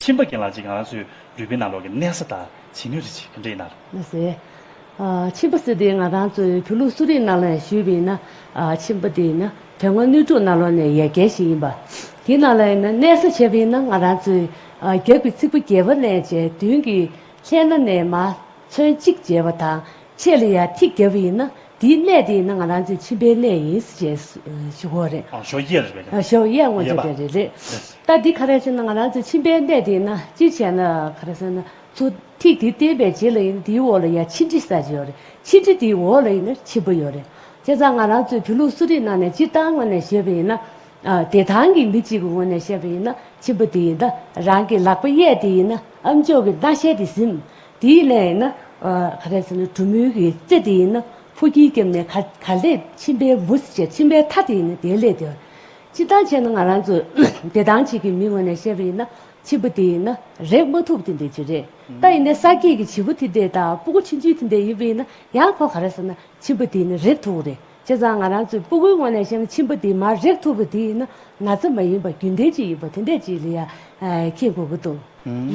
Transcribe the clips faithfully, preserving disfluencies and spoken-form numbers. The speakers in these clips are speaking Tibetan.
མཆིན་པ་རྒན་ལགས་ཅིག་ང་རང་ཚོའི་ལུས་པོའི་ནང་ལོགས་ཀྱི་གནས་ས་དང་བྱེད་ནུས་རེ་ཅིག་ག་འདྲ་ཡིན་ན། ལགས་སེ། ཨ། མཆིན་པ་ཟེར་དེ་ང་རང་ཚོའི་བོད་ལུགས་གསོ་རིག་ནང་ལ་ཞུས་པ་ཡིན་ན། ཨ། མཆིན་པ་དེ་ཡིན་ན་དོན་ལྔ་སྣོད་དྲུག་ནང་ལོགས་ནས་ཡ་གྱལ་ཞིག་ཡིན་པ། དེ་ནང་ལ་ཡིན་ན་གནས་ས་བྱས་པ་ཡིན་ན་ང་རང་ཚོའི། ཨ། རྒྱབ་ཀྱི་ཚིགས་པ་བརྒྱད་པ་ནས་བྱས་མདུན་གྱི་ལྷས་སྣ་ནས་མར་ཚོན་གཅིག་བྱས་པ་དང་ཕྱེད་ལ་ཡ་ཐིག་བརྒྱབ་པ་ཡིན་ན། དེའི་གནས་དེ་ཡིན་ན་ང་རང་ཚོའི་མཆིན་པའི་གནས་ཡིན་ཟེར་བྱས་ཞུ་གི་ཡོད་རེད། ཨ། གཞོགས་གཡས་རེད་པས། ཨ། གཞོགས་གཡས་ངོས་གཡས་པ་འདི་རེད། རེད། ད་འདི་ག་རེ་ཟེར་ན་ང་རང་ཚོའི་མཆིན་པའི་གནས་དེ་ཡིན་ན་སྤྱིར་བྱས་ན་ག་རེ་ཟེར་ན། ཚུར་ཐིག་དེ་བསྟན་པའི་རྗེས་ལ་ཡིན་ན་དེའི་འོག་ལ་ཡ་མཆིན་དྲི་ཟེར་གྱི་ཡོད་རེད། མཆིན་དྲི་དེའི་འོག་ལ་ཡིན་ན་མཆིན་པ་ཡོད་རེད། བྱས་ཙང་ང་རང་ཚོའི་བོད་ལུགས་གསོ་རིག་ནང་ནས་སྤྱིར་བཏང་ངོས་ནས་བཤད་པ་ཡིན་ན། ཨ། བདེ་ཐང་གི་མི་གཅིག་གི་ངོས་ནས་བཤད་པ་ཡིན་ན་མཆིན་པ་དེ་ཡིན་ད། རང་གི་ལག་པ་གཡས་དེ་ཡིན་ན་ཨམ་ཅོག་གི་སྣ་ཤལ་དེ་ཟིན། དེའི་ནས་ཡིན་ན། ཨ། ག་རེ་ཟེར་ན་གྲུ་མོའི་གི་རྩེ་དེ་ཡིན་ན་ཕོ་སྐྱེས་རྒྱབ་ནས་ག་ག་ལས་མཆིན་པའི་མུ་ཟེར་བྱས་མཆིན་པའི་མཐའ་དེ་ཡིན་ན་དེ་ལས་དེ། སྤྱིར་བཏང་བྱས་ན་ང་རང་ཚོ་བདེ་ཐང་ཅིག་གི་མི་ངོས་ནས་བཤད་པ་ཡིན་ན་མཆིན་པ་དེ་ཡིན་ན་རེག་མ་ཐུབ་དེ་འདྲ་ཅིག་རེད། ད་ཡིན་ནའི་ས་སྐྱེས་ཀྱི་བྱིས་པ་དེ་འདྲ་དང་སྤུ་གུ་ཆུང་ཆུང་དེ་འདྲ་ཡིན་པ་ཡིན་ན་ཡང་ཁོ་ག་རེ་ཟེར་ན་མཆིན་པ་དེ་ཡིན་ན་རེག་ཐུབ་ཀྱི་རེད། བྱས་ཙང་ང་རང་ཚོའི་སྤུ་གུའི་ངོས་ནས་བཤད་ན་མཆིན་པ་དེ་མར་རེག་ཐུབ་པ་དེ་ཡིན་ན་ན་ཚ་མ་ཡིན་པ་རྒྱུན་ལྡན་ཅིག་ཡིན་པ་དེ་འདྲ་ཅིག་ལ་ཡ་མཁྱེན་དགོས་ཀྱི་འདུག།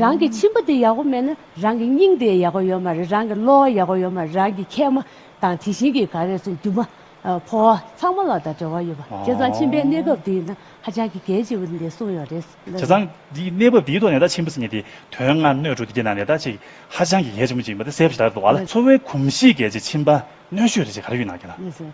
རང་གི་མཆིན་པ་དེ་ཡག་པོ་མེད་ན་རང་གི་སྙིང་དེ་ཡག་པོ་ཡོད་མ་རེད། རང་གི་གློ་བ་ཡག་པོ་ཡོད་མ་རེད། རང་གི་མཁལ་མ་དང་དེ་བཞིན་གྱི་ག་རེ་ཟེར་རྒྱུ་མ། ཨ། ཕོ་བ་ཚང་མ་ལ་ད་འབྲེལ་བ་ཡོད་པ། བྱས་ཙང་མཆིན་པའི་གནས་སྐབས་དེ་ཡིན་ན་ཧ་ཅང་གི་གལ་ཆེ་བ་འདི་གསུངས་ཡོད་རེད། བྱས་ཙང་འདིའི་གནས་བབ་འདིའི་ཐོག་ནས་ད་མཆིན་པ་ཟེར་མཁན་དེ་དོན་ལྔ་སྣོད་དྲུག་དེ་གའི་ནང་ནས་ད་ཅིག་ཧ་ཅང་གི་གལ་ཆེན་པོ་ཅིག་ཡིན་པ་དེ་གསལ་པོ་ཞེ་དྲག་འདུག་བ་ལ། འཚོ་བའི་གོམས་གཤིས་གལ་ཆེ་མཆིན་པ་གནོན་ཤོས་རེད་ཅེས་ག་རེ་ཡོད་ན་རྒན་ལགས།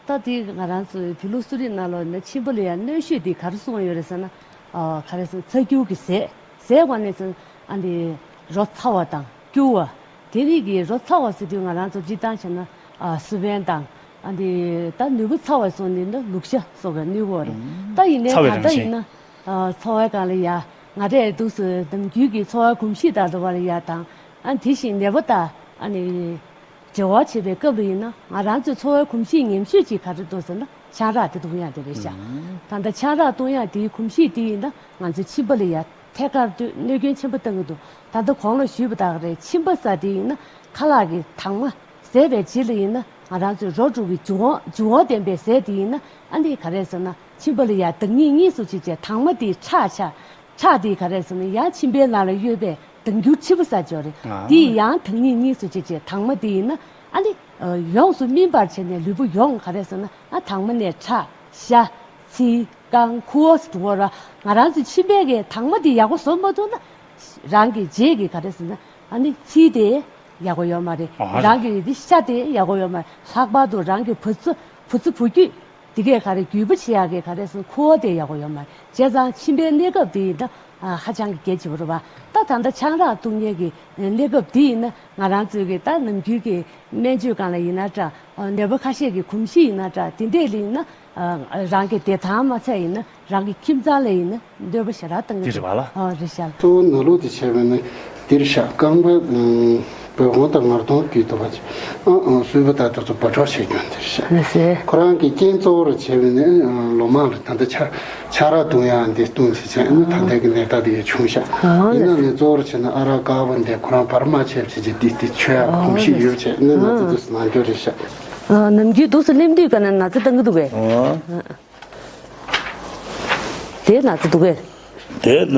ད་དེ་ང་རང་ཚོའི་བོད་ལུགས་གསོ་རིག་ནང་ལོགས་ནས་མཆིན་པ་ལ་ཡང་གནོན་ཤོས་དེ་ག་རེ་གསུངས་ཡོད་རེད་ཟེར་ན། ཨ། ག་རེ་ཟེར་ཚ་སྐྱུར་གྱི་ཟས། ཟས་པ་ནས་ཚུར་ཨ་འདི་རོ་ཚ་བ་དང་སྐྱུར་བ། དེ་རིགས་ཀྱི་རོ་ཚ་བ་ཟེར་དུས་ང་རང་ཚོ་སྤྱིར་བཏང་བྱས་ན། ཨ། སི་པན་དང་ཨ་འདི་ད་ནུས་པ་ཚ་བ་སོགས་ནི་ནི་ལུག་ཤ་སོགས་ཀྱི་གནོད་ཀྱི་ཡོད་རེད། ད་ཡིན་ནའི་ཚ་བའི་ད་ལྟ་རང་བཞིན། ཡིན་ན། ཨ། འཚོ་བའི་སྒང་ལ་ཡ་ང་འདྲས་འདུག་སེ་ནམ་རྒྱུན་གྱི་འཚོ་བའི་གོམས་གཤིས་དང་འདྲ་བ་ལ་ཡ་དང་། ཨ། དེ་བཞིན་ནད་པ་དང་ཨ་ནི་འབྲེལ་བ་བྱེད་པའི་སྐབས་ལ་ཡིན་ན་ང་རང་ཚོའི་འཚོ་བའི་གོམས་གཤིས་ཉམས་ཤོས་ཅིག་ག་རེ་འདུག་ཟེར་ན་ཆང་རག་དེ་བཏུང་ཡག་དེ་རེད་ཤག། ད་ལྟ་ཆང་རག་བཏུང་ཡག་དེའི་གོམས་གཤིས་དེ་ཡིན་ན་ང་ཚོའི་མཆིན་པ་ལ་ཡ་ཐད་ཀར་དུ་གནོད་སྐྱོན་ཆེན་པོ་བཏང་གི་འདུག། ད་ལྟ་གོང་ལ་ཞུས་པ་དག་རེད། མཆིན་པ་ཟེར་དེ་ཡིན་ན་ཁ་ལག་གི་དྭངས་མ་ཟས་པའི་རྗེས་ལ་ཡིན་ན་ང་རང་ཚོའི་རོ་དྲུག་གི་འབྱུང་བ་འབྱུང་བ་ལྡན་པའི་ཟས་དེ་ཡིན་ན་ཨ་འདི་ག་རེ་ཟེར་ན་མཆིན་པ་ལ་ཡ་བདག་ཉིད་གཉིས་སུ་བྱེད་བྱས་དྭངས་མ་དེ་ཁྲག་ཆགས། ཁྲག་དེ་ག་རེ་ཟེར་ན་ཡང་མཆིན་པའི་ནང་ལ་ཡོད་པའི་ལྡང་འགྱུར་ཆེན་པོ་ཟེར་ཅིག་ཡོད་རེད། ཨ། དེ་ཡང་བདག་ཉིད་གཉིས་སུ་བྱེད་བྱས་དྭངས་མ་དེ་ཡིན་ན་ཨ་ནི་ཡོངས་སུ་སྨིན་པར་བྱས་ནས་ལུས་པོ་ཡོངས་ག་རེ་ཟེར་ན་ཨ་དྭངས་མ་ནས་ཁྲག་ཤ་ཚིལ་རྐང་ཁུ་བ་སོགས་འགྲོ་བ་ར། ང་རང་ཚོའི་མཆིན་པའི་གི་དྭངས་མ་དེ་ཡག་པོ་བཟོ་མ་ཐུབ་ན་རང་གི་རྗེས་ཀྱི་ག་རེ་ཟེར་ན་ཨ་ནི་ཚིལ་དེ་ཡག་པོ་ཡོད་མ་རེད། ཨ། རང་གི་དེ་ཤ་དེ་ཡག་པོ་ཡོད་མ་རེད། ལྷག་པར་དུ་རང་གི་བུ་ཚ་བུ་ཚ་བུ་རྒྱུད། དེ་གས་ག་རེ་རྒྱུས་པ་བྱེད་ཡག་གི་ག་རེ་ཟེར་ན་ཁུ་བ་དེ་ཡག་པོ་ཡོད་མ་རེད། བྱས་ཙང་མཆིན་པའི་གནས་སྐབས་དེ་ཡིན་ན་ཨ་ཧ་ཅང་གི་གལ་ཆེ་བ་རེད་བ། ད་ད་ལྟ་ཆང་རག་བཏུང་མཁན་གྱི་གནས་སྐབས་དེ་ཡིན་ན་ང་རང་ཚོའི་གི་ད་ནམ་རྒྱུན་གྱི་སྨན་བཅོས་སྒང་ལ་ཡིན་ན་འདྲ། ནད་པ་ཁ་ཤས་ཀྱི་གོམས་གཤིས་ཡིན་ན་འདྲ། དེ་འདྲས་ལ་ཡིན་ན་ཨ་རང་གི་བདེ་ཐང་མ་ཚད་ཡིན་ན་རང་གི་ཁྱིམ་ཚང་ལ་ཡིན་ན་གནོད་པ་ཞེ་དྲག་བཏང་གི་འདུག། དེ་རེད་བ་ལ། ཨ་རེད་ཤག། གཙོ་བོ་ནང་ལོགས་དེ་བྱས་པས་ནི་འདིར་ཤག། རྐང་པ་ཨ་བོད་ཧོང་དང་ངར་གདོང་དེ་དུ་བ་ཅི་ཨ་ཨ་སུས་པ་ད་ལྟ་ཚོ་བ་གྲོགས་བྱེད་རྒྱུ་འདིར་ཤག། ལགས་སེ། ཁོ་རང་གི་རྐྱེན་གཙོ་བོར་བྱས་པས་ནི་ཨ་ལོ་མང་ལ་ད་ལྟ་ཆ་ཆང་རག་བཏུང་ཡག་འདི་བཏུང་བྱས་བྱས་ནི་ད་ལྟ་གི་ནད་རྟགས་དེ་ག་བྱུང་ཤག། ཨ་ཡིན་ན་ལགས་སེ། ནི་གཙོ་བོར་བྱས་ན་ཨ་རག་དཀར་པོ་འདི་ཁོ་རང་བར་མ་ཆད་བྱས་ཀྱི་འདི་འདི་མཆོད་ཡག་གོམས་གཤིས་ཡོད་བྱས་ནི་ང་ཚོ་འདུག་སེ་ནང་འགྱོ་རེད་ཤག། ཨ་ནམ་རྒྱུན་འདུག་སེ་སླེབས་དུས་ག་ནས་ན་ཚ་བཏང་གི་འདུག་གས། ཨ། དེ་ན་ཚ་འདུག་གས། དེ་ན་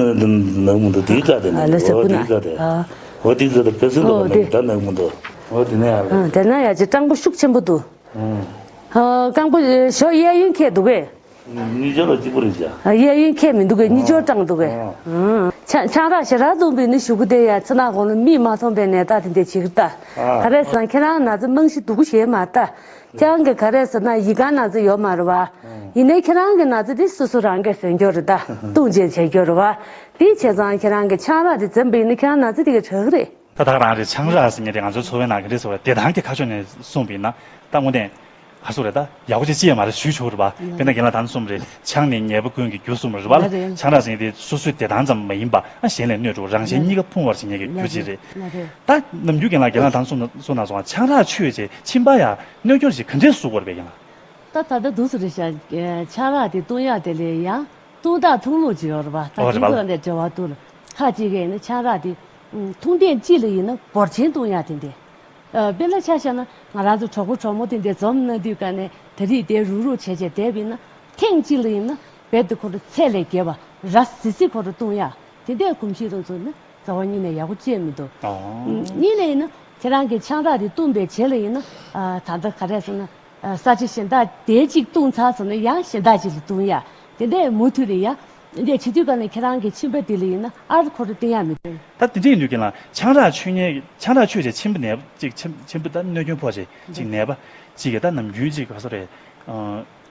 ན་མུ་འདུག་དེའི་ཀ་དེ་ན། ཨ་ལགས་སེ། འོ་ཀུན་དེའི་ན་ཀ་དེ། ཨ། འོ་དེའི་ཀ་དེ་ཕེ་སི་ལོ་ཨོ་ན་དེ། ད་ན་མུ་འདུག། འོ་དེ་ནས་ཡར་ལ། ཨ་དེ་ན་ཡ་ཅིག་སྐྲངས་པོ་ཤུགས་ཆེན་པོ་འདུག། ཨ། ཨ་སྐྲངས་པོ་ཞོ་གཡས་གཡོན་འཁྱེར་འདུག་གས། གཉིས་ཆར་ལ་གཅིག་པ་རེད་ཤག། ཨ་གཡས་གཡོན་འཁྱེར་མི་འདུག་གས། གཉིས་ཆར་སྐྲངས་འདུག་གས། ཨ། ཨ་ཆ་ཆང་རག་ཞེ་དྲག་བཏུང་བས་ནི་གཞུག་གུ་དེ་ཡ་ཚེ་ནག་གོང་ལ་མིག་མ་མཐོང་བའི་ནད་རྟགས་དེ་འདྲ་བྱེད་ཀྱི་ད། ཨ། ག་རེ་ཟེར་ན་ཁྱེད་རང་ན་ཚ་རྨང་གཞི་སྡུག་པོ་ཞེ་མ་ལྟ། ཁྱེད་རང་གི་ག་རེ་ཟེར་ན་ཡིད་དཀར་ན་ཚ་ཡོད་མ་རེད་བ། ཨང་། ཡིན་ནའི་ཁྱེད་རང་གི་ན་ཚ་དེ་སོ་སོ་རང་གིས་ཟོས་རྒྱུ་རེད་ད། བཏུང་བྱས་བྱས་རྒྱུ་རེད་བ། དེ་བྱས་ཙང་ཁྱེད་རང་གིས་ཆང་རག་དེ་འཛེམས་པ་ཡིན་ན་ཁྱེད་རང་ན་ཚ་དེ་ག་དྲག་གི་རེད། ད་ད་ག་རང་རེད། ཆང་རག་ཟེར་མཁན་དེ་ང་ཚོའི་འཚོ་བའི་ནང་གི་རེད་ཟེར་བ་བདེ་ཐང་གི་ཁ་ཕྱོགས་ནས་གསུངས་པ་ཡིན་ན་ད་དངོས་གནས་ག་ཚོད་རེད། ད་ཡག་པོ་ཅིག་ཅི་ཡང་མ་རེད་ཞུ་ཆོག་རེད་བ། དཔེར་ན་རྒན་ལགས་ད་ནི་གསུངས་པ་རེད། ཆང་ནི་ཉེས་པ་ཀུན་གྱི་རྒྱུ་གསུངས་པ་རེད་བ་ལ། ལགས་རེད། ཆང་རག་ཟེར་མཁན་དེ་སོ་སོའི་བདེ་ཐང་ཙམ་མ་ཡིན་པ་ཨ་གཞན་ལ་གནོད་འགྲོ་རང་གཞན་གཉིས་ཀ་ཕུང་བར་བྱེད་མཁན་གྱི་རྒྱུ་ཅིག་རེད། ལགས་རེད། ད་ནམ་རྒྱུན་རྒན་ལགས་རྒན་ལགས་ད་ནི་གསུངས་གསུངས་གནང་སོང་ང་། ཆང་རག་མཆོད་བྱས་མཆིན་པ་ཡང་གནོད་སྐྱོར་ཞིག་ག་འདྲས་བཟོ་དགོས་རེད་པས་རྒན་ལགས། ད་ད་ལྟ་འདུག་སེ་རེད་ཤག། ཆང་རག་དེ་བཏུང་ཡག་དེ་ལས་ཡང་བཏུང་སྟངས་འཐུང་ལུགས་ཅིག་ཡོད་རེད་པ། ད་ཨོ་རེད་དེ་པ་ལ། ཚོ་འདྲ་འབྲེལ་བ་འདུག་ལ། ཁ་ཅིག་གིས་ནི་ཆང་རག་དེ་འཐུང་ཐེངས་གཅིག་ལ་ཡིན་ན་འབོར་ཆེན་བཏུང་ཡག་དེ་འདྲས། ཨ། དཔེར་ན་ཆ་བཞག་ན་ང་རང་ཚོ་གྲོགས་པོ་གྲོགས་མོ་དེ་འདྲས་འཛོམས་གནང་དུས་ག་ནས་ད་རེས་དེ་རུག་རུག་བྱས་བྱས་བསྡད་པ་ཡིན་ན་ཐེངས་གཅིག་ལ་ཡིན་ན་རྦད་དེ་ཁོ་རང་ཚད་ལས་བརྒལ་བ་ར་སི་སི་ཁོ་རང་བཏུང་ཡག། དེ་འདྲའི་གོམས་གཤིས་རང་ཚོ་ནི་རྩ་བ་ཉིད་ནས་ཡག་པོ་བྱས་མི་འདུག་ཨོ། གཉིས་ནས་ཡིན་ན་ཁྱེད་རང་གི་ཆང་རག་དེ་བཏུངས་པའི་རྗེས་ལ་ཡིན་ན་ཨ་ད་ལྟ་ག་རེ་ཟེར་ན་ཨ་ས་ཆ་གཞན་དག་དེ་གཅིག་བཏུངས་ཚར་སོང་ན་ཡང་གཞན་དག་ཅིག་ལ་བཏུང་ཡ། དེ་འདྲའི་མུ་མཐུད་ནས་ཡ། འདི་བྱེད་དུས་ག་ནས་ཁྱེད་རང་གི་མཆིན་པ་དེ་ལ་ཡིན་ན་ཨར་ཁོ་ར་བསྟན་ཡ་མི་འདུག་ད་དེ་འདྲ་ཡིན་དུས་ཁྱེད་རང་ཆང་རག་མཆོད་མཁན་ཆང་རག་མཆོད་བྱས་མཆིན་པ་ནད་ཅིག་མཆིན་མཆིན་པ་ད་གནོད་སྐྱོན་ཕོག་བྱས་ཅིག་ནད་པ་ཅིག་གིས་ད་ནམ་རྒྱུན་ཅིག་ག་ས་རེད།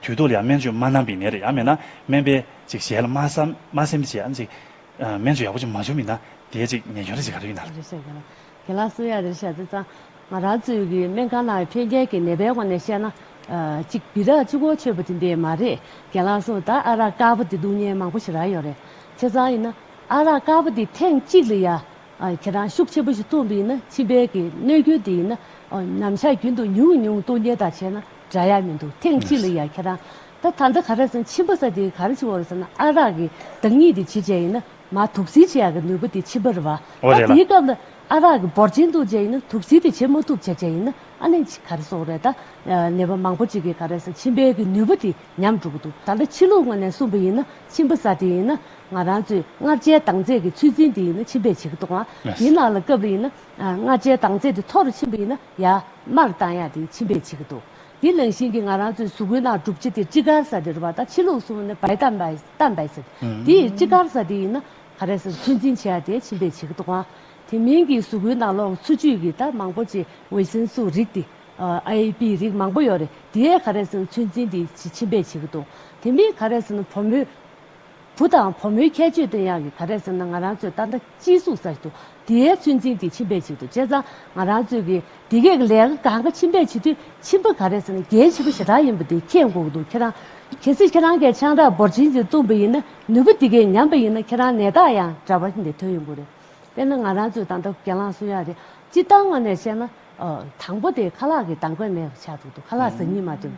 དུས་ཐོག་ལ་ཡང་སྨན་བཅོས་མ་གནང་བའི་ནད་རེད། ཡང་མིན་ན་སྨན་པས་ཅིག་ཞལ་ལ་མ་བསམ་མ་སེམས་བྱས་ཡང་ཅིག་སྨན་བཅོས་ཡག་པོ་ཅིག་མ་བྱུང་མིན་ན་དེ་ཅིག་ཉེན་སྐྱོན་རེ་ཅིག་ག་རེ་ཡིན་ན། རེད་ཤག་རྒན་ལགས་གསུང་ཡ་རེད་ཤག་ཙི་ཙང་ང་རང་ཚོའི་གི་སྨན་ཁང་ནང་ཕན་ཁྱེར་གྱི་ནད་པའི་ངོས་ནས་བཤད་ན་ཅིག་བི་རག་གཅིག་པོ་མཆོད་པ་དེ་འདྲས་མ་རེད། རྒན་ལགས་གསུང་ད་ཨ་རག་དཀར་པོ་དེ་བཏུང་མཁན་མང་པོ་ཞེ་དྲག་ཡོད་རེད། བྱས་ཙང་ཡིན་ན་ཨ་རག་དཀར་པོ་དེ་ཐེངས་གཅིག་ལ་ཡ། ཨ་ཁྱེད་རང་ཤུགས་ཆེན་པོ་ཞིག་བཏུངས་པ་ཡིན་ན་མཆིན་པའི་གི་གནོད་སྐྱོན་དེ་ཡིན་ན་ཨ་ནམ་ཞག་རྒྱུན་དུ་ཉུང་ཉུང་བཏུང་མཁན་དང་བྱས་ན་འདྲ་ཡ་མི་འདུག་ཐེངས་གཅིག་ལ་ཡ་ཁྱེད་རང་ད་ད་ལྟ་ག་རེ་ཟེར་ན་མཆིན་པ་ཟེར་དེ་ག་རེ་བྱེད་དགོས་རེད་ཟེར་ན་ཨ་རག་གི་བདག་ཉིད་དེ་བྱེད་བྱས་ཡིན་ན་མ་དུག་སེལ་བྱེད་ཡ་གི་ནུས་པ་དེ་མཆིན་པ་རེད་བ། འོ་རེད་ལ། ད་དེའི་སྐབས་ལ་ཨ་རག་གི་འབོར་ཆེན་བཏུངས་བྱས་ཡིན་ན་དུག་སེལ་དེ་བྱེད་མ་ཐུབ་བྱས་བྱས་ཡིན་ན་ཨ་ནི་ག་རེ་ཟེར་དགོས་རེད་ད། ནད་པ་མང་པོ་ཅིག་གིས་ག་རེ་ཟེར་མཆིན་པའི་གི་ནུས་པ་དེ་ཉམས་འགྲོ་གི་འདུག་ད་ལྟ་ཕྱི་ལུགས་ངོས་ནས་གསུངས་པ་ཡིན་ན་མཆིན་པ་ཟེར་དེ་ཡིན་ན། ང་རང་ཚོས་མངར་ཆའི་དྭངས་རྫས་ཀྱི་ཚོད་འཛིན་དེ་ཡིན་ན་མཆིན་པས་བྱེད་ཀྱི་འདུག་ཨང་། ལགས། དེའི་ནང་ལ་སྐབས་ལ་ཡིན་ན་ཨ་མངར་ཆའི་དྭངས་རྫས་དེ་མཐོ་རུ་ཕྱིན་པ་ཡིན་ན་ཡར་དམར་བཏང་ཡག་དེ་མཆིན་པས་བྱེད་ཀྱི་འདུག་དེ་ནང་བཞིན་གྱི་ང་རང་ཚོའི་གཟུགས་པོའི་ནང་གྲུབ་ཆ་དེ་སྤྲི་དཀར་ཟེར་དེ་རེད་པ། ད་ཕྱི་ལུགས་གསུངས་ན་བའི་ཏམ་བའི་ཏམ་བའི་ཟེར། ཨང་། དེ་ཡི་སྤྲི་དཀར་ཟེར་དེ་ཡིན་ན་ག་རེ་ཟེར་ཚོད་འཛིན་བྱེད་ཡག་དེ་མཆིན་པས་བྱེད་ཀྱི་འདུག་ཨང་། དེ་མིན་གྱི་གཟུགས་པོའི་ནང་ལོགས་འཚོ་བཅུད་ཀྱི་ད་མང་པོ་ཅིག་ཝི་སིན་སུ་རིགས་དེ་ཨ་ཨེ་པི་རིགས་མང་པོ་ཡོད་རེད། དེའི་ག་རེ་ཟེར་ཚོད་འཛིན་དེ་མཆིན་པས་བྱེད་ཀྱི་འདུག་དེ་མིན་ག་རེ་ཟེར་ན་བུ་མོའི་བུ་དང་བུ་མོའི་ཁྱད་ཆོས་སྟོན་ཡག་གི་ག་རེ་ཟེར་ན་ང་རང་ཚོས་ད་ལྟ་སྤྱི་གཟུགས་ཟེར་གྱི་འདུག་དེའི་ཚོད་འཛིན་དེ་མཆིན་པས་བྱེད་ཀྱི་འདུག་བྱས་ཙང་ང་རང་ཚོས་ཀྱི་དེ་གས་ཀྱི་ལས་ཀ་གང་ག་མཆིན་པས་བྱེད་དུས་མཆིན་པ་ག་རེ་ཟེར་ན་གལ་ཆེན་པོ་ཞེ་དྲག་ཡིན་པ་དེ་མཁྱེན་དགོས་ཀྱི་འདུག་ཁྱེད་རང་གལ་སྲིད་ཁྱེད་རང་གིས་ཆང་རག་འབོར་ཆེན་ཅིག་བཏུངས་པ་ཡིན་ན་ནུས་པ་དེ་གས་ཉམས་པ་ཡིན་ན་ཁྱེད་རང་ནད་རྟགས་ཡང་འདྲ་བ་ཞིག་འདི་ཐོན་ཡོང་གི་རེད། དཔེར་ན་ང་རང་ཚོས་ད་ལྟ་རྒན་ལགས་གསུང་ཡག་རེད། སྤྱིར་བཏང་ངོས་ནས་བཤད་ན་ཨ་དང་པོ་དེ་ཁ་ལག་གི་དང་པོ་མེད་པ་ཆགས་འདུག་འདུག་ཁ་ལག་ཟ་སྙིང་མ་འདོད།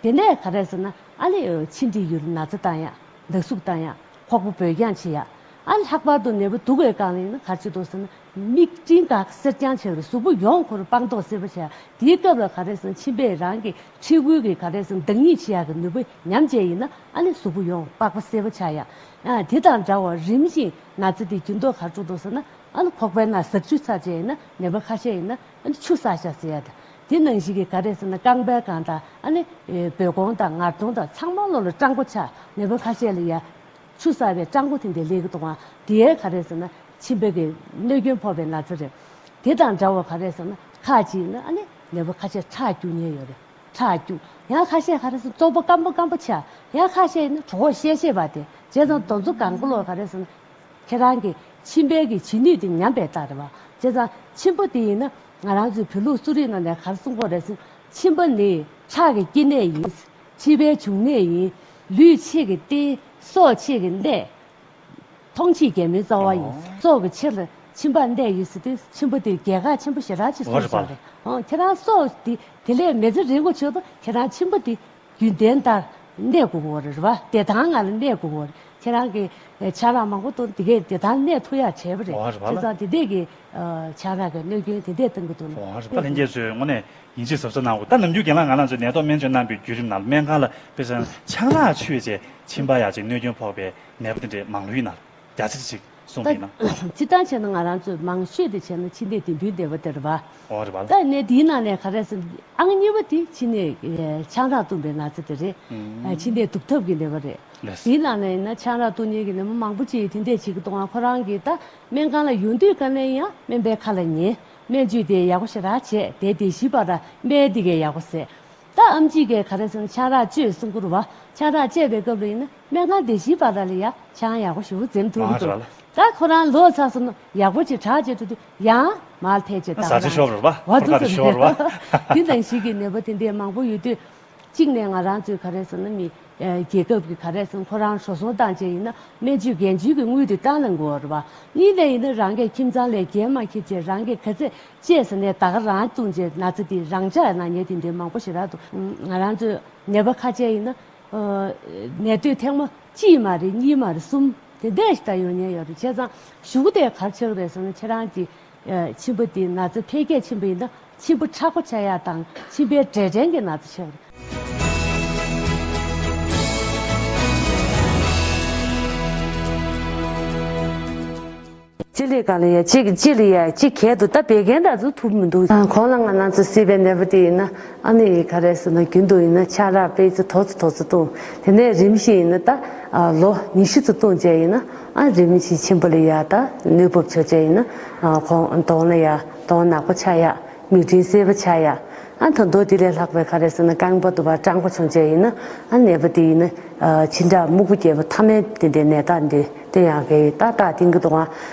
དེ་ནས་ག་རེ་ཟེར་ན་ཨ་ནི་ཆིག་སྒྲིལ་ཡུལ་ན་ཚ་བཏང་ཡག་ལག་ཟུག་བཏང་ཡག་ཁོག་པ་འབོལ་རྐྱང་བྱེད་ཡག་ཨ་ནི་ལྷག་པར་དུ་ནད་པ་སྡུག་པའི་སྒང་ལ་ཡིན་ན་ག་རེ་བྱེད་འདུག་ཟེར་ན་མིག་སྤྲིན་དཀར་སེར་རྐྱང་བྱེད་རེད། གཟུགས་པོ་ཡོངས་ཁོ་རང་པགས་མདོག་སེར་པོ་བྱེད་ཡག་དེའི་སྐབས་ལ་ག་རེ་ཟེར་ན་མཆིན་པས་རང་གི་མཁྲིས་ཁུ་གི་ག་རེ་ཟེར་ན་བདག་ཉིད་བྱེད་ཡག་གི་ནུས་པ་ཉམས་བྱས་ཡིན་ན་ཨ་ནི་གཟུགས་པོ་ཡོངས་པགས་པ་སེར་པོ་ཆགས་ཡག་ཨ་དེ་དང་འདྲ་བར་རིམ་བཞིན་ན་ཚ་དེ་འགྱུར་ལྡོག་ག་རེ་འགྲོ་འདུག་ཟེར་ན་ཨ་ནི་ཁོག་པའི་ནང་ཟག་ཆུ་ཚ་བྱས་ཡིན་ན་ནད་པ་ཁ་ཤས་ཡིན་ན་ཨ་ནི་ཆུ་བསགས་ཤག་ཟེར་ཡག་དང་དེ་ནང་བཞིན་གྱི་ག་རེ་ཟེར་ན་རྐང་པའི་སྒང་དང་ཨ་ནི་སྦོལ་གོང་དང་ངར་གདོང་དང་ཚང་མ་ལོ་ལ་སྐྲངས་པོ་ཆགས། ནད་པ་ཁ་ཤས་ལ་ཡ་ཆུ་བསགས་པའི་སྐྲངས་པོ་དེ་འདྲ་སླེབས་ཀྱི་འདུག་ཨང་། དེ་ཡས་ག་རེ་ཟེར་ན་མཆིན་པའི་གི་གནོད་སྐྱོན་ཕོག་པའི་ན་ཚ་རེད། དེ་དང་འདྲ་བ་ག་རེ་ཟེར་ན་ཁ་ཅིག་ཡིན་ན་ཨ་ནི་ནད་པ་ཁ་ཤས་ཁྲག་སྐྱུག་ཉེན་ཡོད་རེད། ཁྲག་སྐྱུག་ཡང་ཁ་ཤས་ག་རེ་ཟེར་རྩོག་པ་སྐམ་པོ་སྐམ་པོ་ཆགས། ཡང་ཁ་ཤས་ཡིན་ན་གྲོད་ཁོག་བཤལ་བཤལ་བ་དེ་བྱས་ཙང་དེ་ཚོ་གང་ག་ལོ་ག་རེ་ཟེར་ན། ཁྱེད་རང་གི་མཆིན་པའི་གི་བྱེད་ནུས་དེ་ཉམས་པའི་རྟགས་རེད་བ། བྱས་ཙང་མཆིན་པ་དེ་ཡིན་ན་ང་རང་ཚོའི་བོད་ལུགས་གསོ་རིག་ནང་ནས་ག་རེ་གསུང་གི་ཡོད་རེད་ཟེར་ན། མཆིན་པ་ནི་ཁྲག་གི་སྐྱེ་གནས་ཡིན། མཆིན་པའི་འབྱུང་གནས་ཡིན། ལུས་ཕྱེད་ཀྱི་རྟེན། སྲོག་ཕྱེད་ཀྱི་གནས། མཐོང་ཕྱེད་རྒྱལ་མོའི་རྩ་བ་ཡིན། ཨོ། སྲོག་གི་ཕྱེད་ལ་མཆིན་པ་གནས་ཡོད་ཟེར་དུས་མཆིན་པ་དེ་རྒྱལ་ཁ་ཆེན་པོ་ཞེ་དྲག་ཅིག་ཨོ་བཟོ་རེད་བ། གི་རེད། ཨོ་ཁྱེད་རང་སྲོག་དེ་དེ་ལས་མི་ཚེ་རིང་པོ་བྱུང་དུས་ཁྱེད་རང་མཆིན་པ་དེ། རྒྱུན་ལྡན་ལྟར་གནས་དགོས་ཀྱི་ཡོད་རེད་བ། བདེ་ཐང་ངང་ལ་གནས་དགོས་ཀྱི་ཡོད་རེད། ཁྱེད་རང་གིས་ཆང་རག་མང་པོ་འཐུང་དེ་གས་བདེ་ཐང་གནས་ཐུབ་ཡག་བྱས་པ་རེད། འོ་རེད་བ་ལ། བྱས་ཙང་དེ་འདྲས་ཀྱི་ཆང་རག་གི་གནོད་སྐྱོན་དེ་འདྲས་གཏོང་གི་འདུག་ལ། འོ་རེད་བ། ལྷན་རྒྱས་ཚོས་དངོས་གནས་ཡིད་ཆེས་གཟབ་གཟབ་གནང་དགོས། ད་ནམ་རྒྱུན་རྒན་ལགས་ང་རང་ཚོས་ནད་ཐོག་སྨན་བཅོས་གནང་པའི་བརྒྱུད་རིམ་ནང་ལ་སྨན་ཁང་ལ་དཔེ་བཞག་ན་ཆང་རག་མཆོད་བྱས་མཆིན་པ་ཡག་ཅིག་གནོད་སྐྱོན་ཕོག་པའི་ནད་པ་དེ་འདྲས་མང་ལོས་ཡིན་ན། རྒྱ་ཆེ་ཅིག་གསུངས་པ་ཡིན་ན། སྤྱིར་བཏང་བྱས་ན་ང་རང་ཚོས་མང་ཤོས་དེ་བྱས་ན་མཆིན་ནད་ལྡན་པའི་ནད་པ་དེ་རེད་བ། ཨོ་རེད་བ་ལ། ད་ནད་འདིའི་ནང་ནས་ག་རེ་ཟེར་ན་ཨང་གཉིས་པ་དེ་མཆིན་ནད་ཆང་རག་བཏུངས་པའི་ན་ཚ་དེ་རེད། ཨུམ། མཆིན་ནད་གདུག་ཐབས་ཀྱི་ནད་པ་རེད། ལགས། དེའི་ནང་ནས་ཡིན་ན་ཆང་རག་བཏུང་མཁན་གྱི་ནད་པ་མང་པོ་ཅིག་དེ་འདྲས་བྱེད་ཀྱི་འདུག་ཨང་། ཁོ་རང་གིས་ད་སྨན་ཁང་ལ་ཡོང་དུས་ག་ནས་ཡང་སྨན་པའི་ཁ་ལ་ཉན། སྨན་བཅོས་དེ་ཡག་པོ་ཞེ་དྲག་བྱས་དེ་དེ་བཞིན་པ་ར་སྨན་དེ་གས་ཡག་པོ་བཟས། ད་ཨེམ་ཆི་གིས་ག་རེ་ཟེར་ན་ཆང་རག་བཅད་གསུང་གི་རེད་བ། ཆང་རག་བཅད་པའི་སྐབས་ལ་ཡིན་ན་སྨན་ཁང་དེ་བཞིན་པ་ར་ལ་ཡ་ཆང་ཡག་པོ་ཞེ་པོ་འཛེམ་ཐུབ་ཀྱི་འདུག་ཨ་རེད་བ་ལ། ད་ཁོ་རང་ལོག་ཚར་སོང་ན་ཡག་པོ་ཅིག་དྲག་ཅིག་འགྲོ་དུས་ཡང་མར་ཐལ་ཅིག་བཏང་ཟ་ཆ་ཤོར་རེད་བ། བ་ཁོ་ཐག་ཤོར་རེད་བ། དེ་ནང་བཞིན་གྱི་ནད་པ་དེ་འདྲས་མང་པོ་ཡོད་དུས། གཅིག་ནས་ང་རང་ཚོའི་ག་རེ་ཟེར་ན་མི། རྒྱལ་ཁབ་ཀྱི་ག་རེ་ཟེར་ན་ཁོ་རང་འགྲོ་སོང་བཏང་བྱས་ཡིན་ན་སྨན་བཅོས་འགན་བཅོལ་གྱི་དངུལ་དེ་བཏང་གནང་དགོས་རེད་བ། གཉིས་ནས་ཡིན་ན་རང་གི་ཁྱིམ་ཚང་ལས་འགན་མ་འཁྱེར་བྱས་རང་གི་ག་ཚད་བཅད་ཟིན་ནས་ད་ག་རང་བཏུང་བྱས་ན་ཚ་དེ་རང་འཇགས་གནང་མཁན་དེ་འདྲའི་མང་པོ་ཞེ་དྲག་འདུག་ང་རང་ཚོའི་ནད་པ་ཁ་ཤས་ཡིན་ན་ནད་དུག་ཐེངས་མ་གཅིག་མ་རེད་གཉིས་མ་རེད་གསུམ་དེ་འདྲས་ཞིག་ད་ཡོང་མཁན་ཡོད་རེད། བྱས་ཙང་གཞུག་གུ་དེ་ག་རེ་ཆགས་ཀྱི་རེད་ཟེར་ན་ཁྱེད་རང་གི་མཆིན་པ་དེ་ན་ཚ་འཕེལ་རྒྱས་ཕྱིན་པ་ཡིན་ན་མཆིན་པ་མཁྲེགས་པོ་ཆགས་ཡག་དང་མཆིན་པའི་འབྲས་སྐྲན་གྱི་ན་ཚ་ཆགས་ཀྱི་རེད། སྤྱི་ལེ་གང་ལ་ཡ་གཅིག་སྤྱི་ལ་ཡ་གཅིག་གལ་དུ་ད་བད་ཀན་དག་ཚོ་ཐུབ་མི་འདུག་ཨ། གོང་ལ་ང་རང་ཚོ་སྲིད་པའི་ནད་པ་དེ་ཡིན་ན་ཨ་ནི་ག་རེ་ཟེར་ན་རྒྱུན་དུ་ཡིན་ན་ཆང་རག་པེ་ཙི་དོ་ཙི་དོ་ཙི་བཏུང་། དེ་ནས་རིམ་བཞིན་ཡིན་ན་ད་ཨ་ལོ་ཉི་ཤུ་ཙམ་བཏུང་བྱས་ཡིན་ན་ཨ་རིམ་བཞིན་མཆིན་པ་ལ་ཡ་ད་ནུས་སྤོབས་ཆོག་བྱས་ཡིན་ན་ཨ་གོང་གདོང་ལ་ཡ་གདོང་ནག་པོ་ཆགས་ཡ། མིག་སྤྲིན་སེར་པོ་ཆགས་ཡ། ཨ་ད་དུང་དེ་ལས་ལྷག་པའི་ག་རེ་ཟེར་ན་རྐང་པ་དུ་བ་སྐྲངས་པོ་བྱུང་བྱས་ཡིན་ན་ཨ་ནད་པ་དེ་ཡིན་ན་ཨ་མཆིན་ཁྲག་སྨུག་པོ་རྒྱས་པོ་ཐ་མལ་དེ་འདྲའི་ནད་རྟགས་འདི་སྟོན་ཡག་གི་ཏག་ཏག་བསྟན་གྱི་འདུག་ཨ།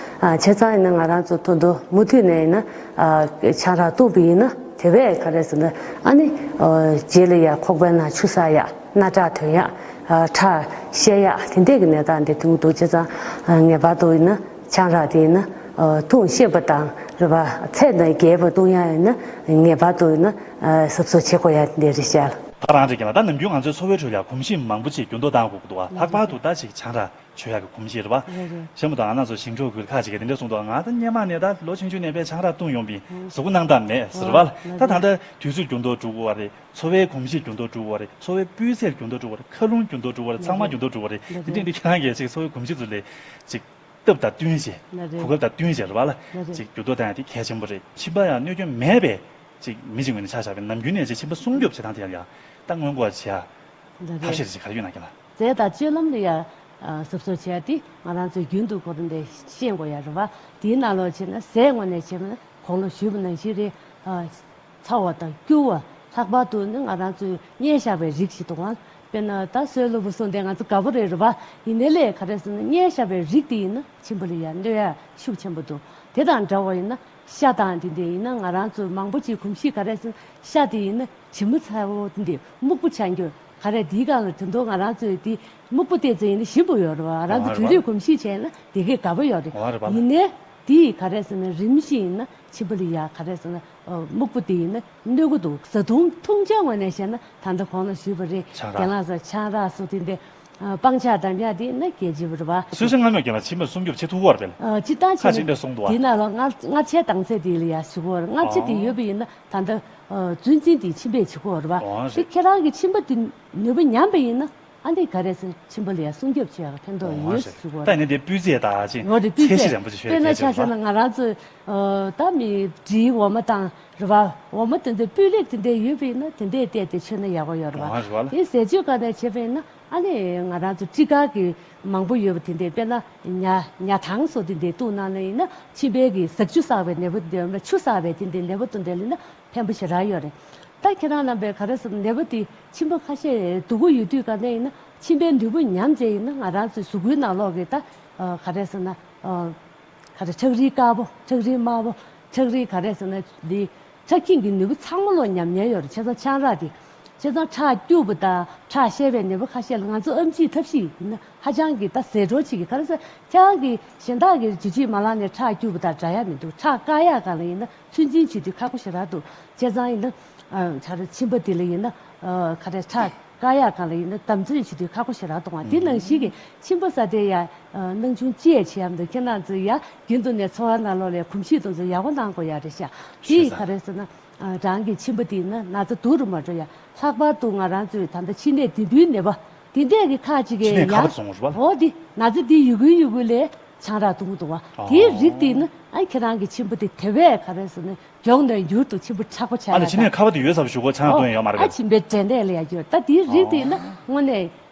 ཨ་བྱས་ཙང་ཡིན་ན་ང་རང་ཚོ་ད་དུང་མུ་མཐུད་ནས་ཡིན་ན་ཨ་ཆང་རག་བཏུངས་པ་ཡིན་ན་དེ་བས་ག་རེ་ཟེར་ན་ཨ་ནི་ཨ་རྗེས་ལ་ཡ་ཁོག་པའི་ནང་ཆུ་བསགས་ཡ། སྣ་ཁྲག་ཐོན་ཡ། ཨ་ཁྲག་བཤལ་ཡ་དེ་འདྲས་ཀྱི་ནད་རྟགས་འདི་ཐོན་གྱི་འདུག་བྱས་ཙང་ཨ་ངེས་པར་དུ་ཡིན་ན་ཆང་རག་དེ་ཡིན་ན་ཨ་འཐུང་ཤེས་པ་དང་རེད་པ། ཚད་དང་བརྒལ་བ་འཐུང་ཡ་ཡིན་ན་ངེས་པར་དུ་ཡིན་ན་ཨ་གཟབ་གཟབ་བྱེད་དགོས་ཡ་དེ་འདྲས་རེད་ཤག་ད་རང་རེད་ཀྱི་ལ་ད་ནམ་རྒྱུན་ང་ཚོའི་འཚོ་བའི་ཁྲོད་ལ་གོམས་གཤིས་མང་པོ་ཅིག་འགྱུར་ལྡོག་བཏང་དགོས་ཀྱི་འདུག་བ། ལྷག་པར་དུ་ད་ཅིག་ཆང་རག་མཆོད་ཡག་གི་གོམས་གཤིས་རེད་པ། རེད་རེད། གཞན་མ་གཏོགས་ང་རང་ཚོ་ཞིང་འབྲོག་ཁུལ་ཁག་ཅིག་གིས་དེ་འདྲ་གསུངས་འདུག་ང་ད་སྔོན་མ་ནས་ད་ལོ་ཆུང་ཆུང་ནས་དཔེ་ཆང་རག་བཏུང་ཡོང་བས་གཟུགས་པོ་སྣང་དག་མེད་ཟེར་བ་ལ། ད་ད་ལྟ་དུས་ཚོད་འགྱུར་ལྡོག་འགྲོ་གི་ཡོད་རེད། འཚོ་བའི་གོམས་གཤིས་འགྱུར་ལྡོག་འགྲོ་གི་ཡོད་རེད། འཚོ་བའི་སྤུས་ཚད་འགྱུར་ལྡོག་འགྲོ་གི་ཡོད་རེད། མཁའ་རླུང་འགྱུར་ལྡོག་འགྲོ་གི་ཡོད་རེད། ཚང་མ་འགྱུར་ལྡོག་འགྲོ་གི་ཡོད་རེད། དེ་འདྲ་འདི་ཁྱེད་རང་གིས་ཅིག་འཚོ་བའི་གོམས་གཤིས་ཚོ་ལ་ཅིག་སྟབས་དང་བསྟུན་བྱས། གོ་སྐབས་དང་བསྟུན་བྱས་རེད་བ་ལ་ཅིག་འགྱུར་ལྡོག་བཏང་ཡ་དེ་གལ་ཆེན་པོ་རེད། མཆིན་པ་ཡང་གནོད་སྐྱོན་མེད་པའི་ཅིག་མི་ཅིག་ངོས་ནས་ཆ་བཞག་པའི་ནམ་རྒྱུན་ནས་ཅིག་མཆིན་པ་སྲུང་སྐྱོབ་བྱེད་སྟངས་དེ་ཡང་ཡང་ད་སྔོན་འགོག་བྱེད་ཡ་ཐབས་ཤེས་ཅིག་ག་རེ་ཡོད་ན་ཀྱེ་ལགས། རྫས་དང་སྤྱོད་ལམ་ལ་ཡ་གཟབ་གཟབ་བྱས་ཏེ་ང་རང་ཚོས་རྒྱུན་དུ་ཁོ་རང་འདི་ཤེས་དགོས་ཡ་རེད་བ། དེའི་ནང་ལོགས་བྱས་ན་ཟས་དངོས་གནས་བྱས་ན་གོང་ལ་ཞུས་པ་ནང་བཞིན་རེད། ཚ་བ་དང་སྐྱུར་བ། ལྷག་པར་དུ་ནི་ང་རང་ཚོས་མཉེན་བཞག་པའི་རིགས་ཤིག་འདུག་ཨང་། དཔེར་ན་ད་སྲོལ་ལུ་བུ་སོང་དེ་ང་ཚོ་དགའ་པོ་རེད་རེད་བ། ཡིན་ནའི་ལས་ག་རེ་ཟེར་ན་མཉེན་བཞག་པའི་རིགས་དེ་ཡིན་ན་མཆིན་པ་ལ་ཡ་གནོད་ཡ་ཤུགས་ཆེན་པོ་འདུག་དེ་དང་འདྲ་བ་ཡིན་ན་ཤ་དང་དེ་འདྲ་ཡིན་ན་ང་རང་ཚོ་མང་པོ་ཅིག་གོམས་གཤིས་ག་རེ་ཟེར་ན་ཤ་དེ་ཡིན་ན་ཞིམ་པོ་ཚ་བོ་དེ་འདྲ་སྨུག་པོ་ཆགས་རྒྱུ་ག་རེ། དེའི་སྒང་ལ་དེ་འདུག་ང་རང་ཚོས་དེ་སྨུག་པོ་བལྟས་ཚེ་ཡིན་ན་ཞིམ་པོ་ཡོད་རེད་བ། ང་རང་ཚོ་བོད་རིགས་གོམས་གཤིས་བྱས་ན་དེ་གས་དགའ་པོ་ཡོད་རེད། ཡིན་ནའི་དེ་ག་རེ་ཟེར་ན་རིམ་བཞིན་ཡིན་ན་མཆིན་པ་ལ་ཡ་ག་རེ་ཟེར་ན། ཨ་སྨུག་པོ་དེ་ཡིན་ན་གནོད་ཀྱི་འདུག་བཟའ་བཏུང་འཐུང་ཆ་ངོས་ནས་བཤད་ན་ད་ལྟ་གོང་ལ་ཞུས་པ་རེད། ཆང་རག་རྒན་ལགས་ཚོ་ཆང་རག་སོགས་དེ་འདྲ་ཨ་སྤང་ཆ་འདམ་ཡག་དེ་ན་གལ་ཆེ་བ་རེད་བ། གསོལ་ཇ་མངར་མོས་རྒན་ལགས་མཆིན་པ་སྲུང་སྐྱོབ་བྱེད་ཐུབ་ཀྱི་ཡོད་རེད་པས། ཨ་སྤྱིར་བཏང་ཁ་བྱས་ཅིག་འདྲ་གསུངས་འདུག་བ། དེ་ནང་ལ་མངར་མངར་ཆའི་དྭངས་ཚད་དེ་ལ་ཡ་ཞུ་གི་ཡོད་རེད། མངར་ཆ་དེ་ཡོད་པ་ཡིན་ན་ད་ལྟ་ཨ་རྫུན་འཛིན་དེ་མཆིན་པས་བྱེད་ཀྱི་ཡོད་རེད་བ། དེ་ཁྱེད་རང་གི་མཆིན་པ་དེ་ནུས་པ་ཉམས་པ་ཡིན་ན། ཨ་འདི་ག་རེ་ཟེར་མཆིན་པ་ལ་ཡང་སྲུང་སྐྱོབ་བྱེད་ཡག་ཕན་ཐོགས་ཡོད་ཟེར་གོ། ད་ནི་འདི་སྤུས་ཚད་དང་ཅིག་འོ་དེ་སྤུས་ཚད་ཚད་གཞི་འདྲ་པོ་ཅིག་ཤོད་དཔེར་ན་ཆ་བཞག་ན་ང་རང་ཚོ་ད་མི་འབྲིའི་འོ་མ་དང་རེད་བ། འོ་མ་དེ་ཚོ་སྤུས་ལེགས་དེ་འདྲ་ཡོད་པ་ཡིན་ན་དེ་འདྲས་བལྟས་ཏེ་མཆོད་ན་ཡག་པོ་ཡོད་རེད་བ། དེ་ཟས་སྤྱོད་ག་ནས་བྱས་པ་ཡིན་ན་ཨ་ནི་ང་རང་ཚོ་སྤྲི་དཀར་གྱི་མང་པོ་ཡོད་པ་དེ་འདྲས་དཔེར་ན་ཉ་ཉ་ཐང་སོགས་དེ་འདྲས་བཏུང་གནང་ན་ཡིན་ན་མཆིན་པའི་གི་ཟག་ཆུ་བསགས་པའི་ནད་པ་དེ་འདྲས་ཆུ་བསགས་པའི་དེ་འདྲས་ནད་པ་དེ་འདྲས་ལ་ཡིན་ན། ཕན་པོ་ཞེ་དྲག་ཡོད་རེད། ད་ཁྱེད་རང་རྣམ་པས་ག་རེ་ཟེར་ན་ནད་པ་དེ་མཆིན་པ་ཁ་ཤས་སྡུག་པོ་ཡོད་དུས་ག་འདྲ་ཡིན་ན་མཆིན་པའི་ནུས་པ་ཉམས་བྱས་ཡིན་ན་ང་རང་ཚོའི་གཟུགས་པོའི་ནང་ལོགས་ཀྱི་ད་ག་རེ་ཟེར་ན་ག་རེ་ཁྲག་རིལ་དཀར་པོ་ཁྲག་རིལ་དམར་པོ་ཁྲག་རིལ་ག་རེ་ཟེར་ན་འདི་ཁྲག་ཁྱིམ་གྱི་ནུས་པ་ཚང་མ་ལོག་ཉམས་ཉེན་ཡོད་རེད། བྱས་ཙང་ཆང་རག་དེ་བྱས་ཙང་ཁྲག་སྐྱུག་པ་དང་ཁྲག་བཤལ་བའི་ནད་པ་ཁ་ཤས་ལ་ང་ཚོ་ཨེམ་ཆིའི་ཐབས་ཤེས་ཡིན་ན་ཧ་ཅང་གི་ད་ཟད་འགྲོ་ཅིག་གི་ག་རེ་ཟེར་ཁྱེད་རང་གི་གཞན་དག་གི་ཇུས་ཆད་མ་ལངས་ནས་ཁྲག་སྐྱུག་པ་དང་འདྲ་ཡ་མི་འདུག་ཁྲག་བཀག་ཡ་གང་ལ་ཡིན་ན། ཚོད་འཛིན་བྱེད་དུས་ཁག་པོ་ཞེ་དྲག་འདུག་བྱས་ཙང་ཡིན་ན་ཨ་ཆ་རེ་མཆིན་པ་དེ་ལ་ཡིན་ན་ཨ་ག་རེ་ཁྲག་བཀག་ཡག་སྒང་ལ་ཡིན་ན་དམ་འཛིན་བྱེད་དུས་ཁག་པོ་ཞེ་དྲག་འདུག་ཨ། དེ་ནང་བཞིན་གྱི་མཆིན་པ་ཟ་དེ་ཡ་ཨ་སྣང་ཆུང་ཅི་ཡང་བྱེད་ཡ་མི་འདུག་ཁྱེད་རང་ཚོ་ཡ་རྒྱུན་དུ་ནས་འཚོ་བ་ནང་ལོགས་ལ་གོམས་གཤིས་དེ་ཚོ་ཡག་པོ་གནང་དགོས་ཡ་རེད་ཤག་དེ་ག་རེ་ཟེར་ན་ཨ་རང་གི་མཆིན་པ་དེ་ཡིན་ན་ན་ཚ་སྡུག་རུ་མ་འགྲོ་ཡ། ལྷག་པར་དུ་ང་རང་ཚོའི་ད་ལྟ་མཆིན་ནད་ལྡེམ་པོའི་ནད་པ་དེ་འདྲས་ཀྱི་ཁག་ཅིག་གི་ཡ་འོ་དེ་ན་ཚ་དེ་ཡོད་ཁུལ་ཡོད་ཁུལ་ལས། ཆང་རག་འཐུང་གི་འདུག་བ། དེའི་རིགས་དེ་ནི་ཨ་ཁྱེད་རང་གི་མཆིན་པ་དེ་དེ་བས་ག་རེ་ཟེར་ན་མགྱོགས་ནས་མྱུར་དུ་མཆིན་པ་མཁྲེགས་པོ་ཆགས་ཡ་དང་། ཨ་ནི་མཆིན་པའི་ཁ་བ་དེ་ཡོད་ཚ་པོ་ཞུ་གོ་ཆང་འཐུང་ཡོད་མ་རེད་པས། ཨ་མཆིན་པའི་འབྲས་ནད་ལ་ཡ་གྱུར་ད་དེའི་རིགས་དེ་ནི་དངོས་གནས་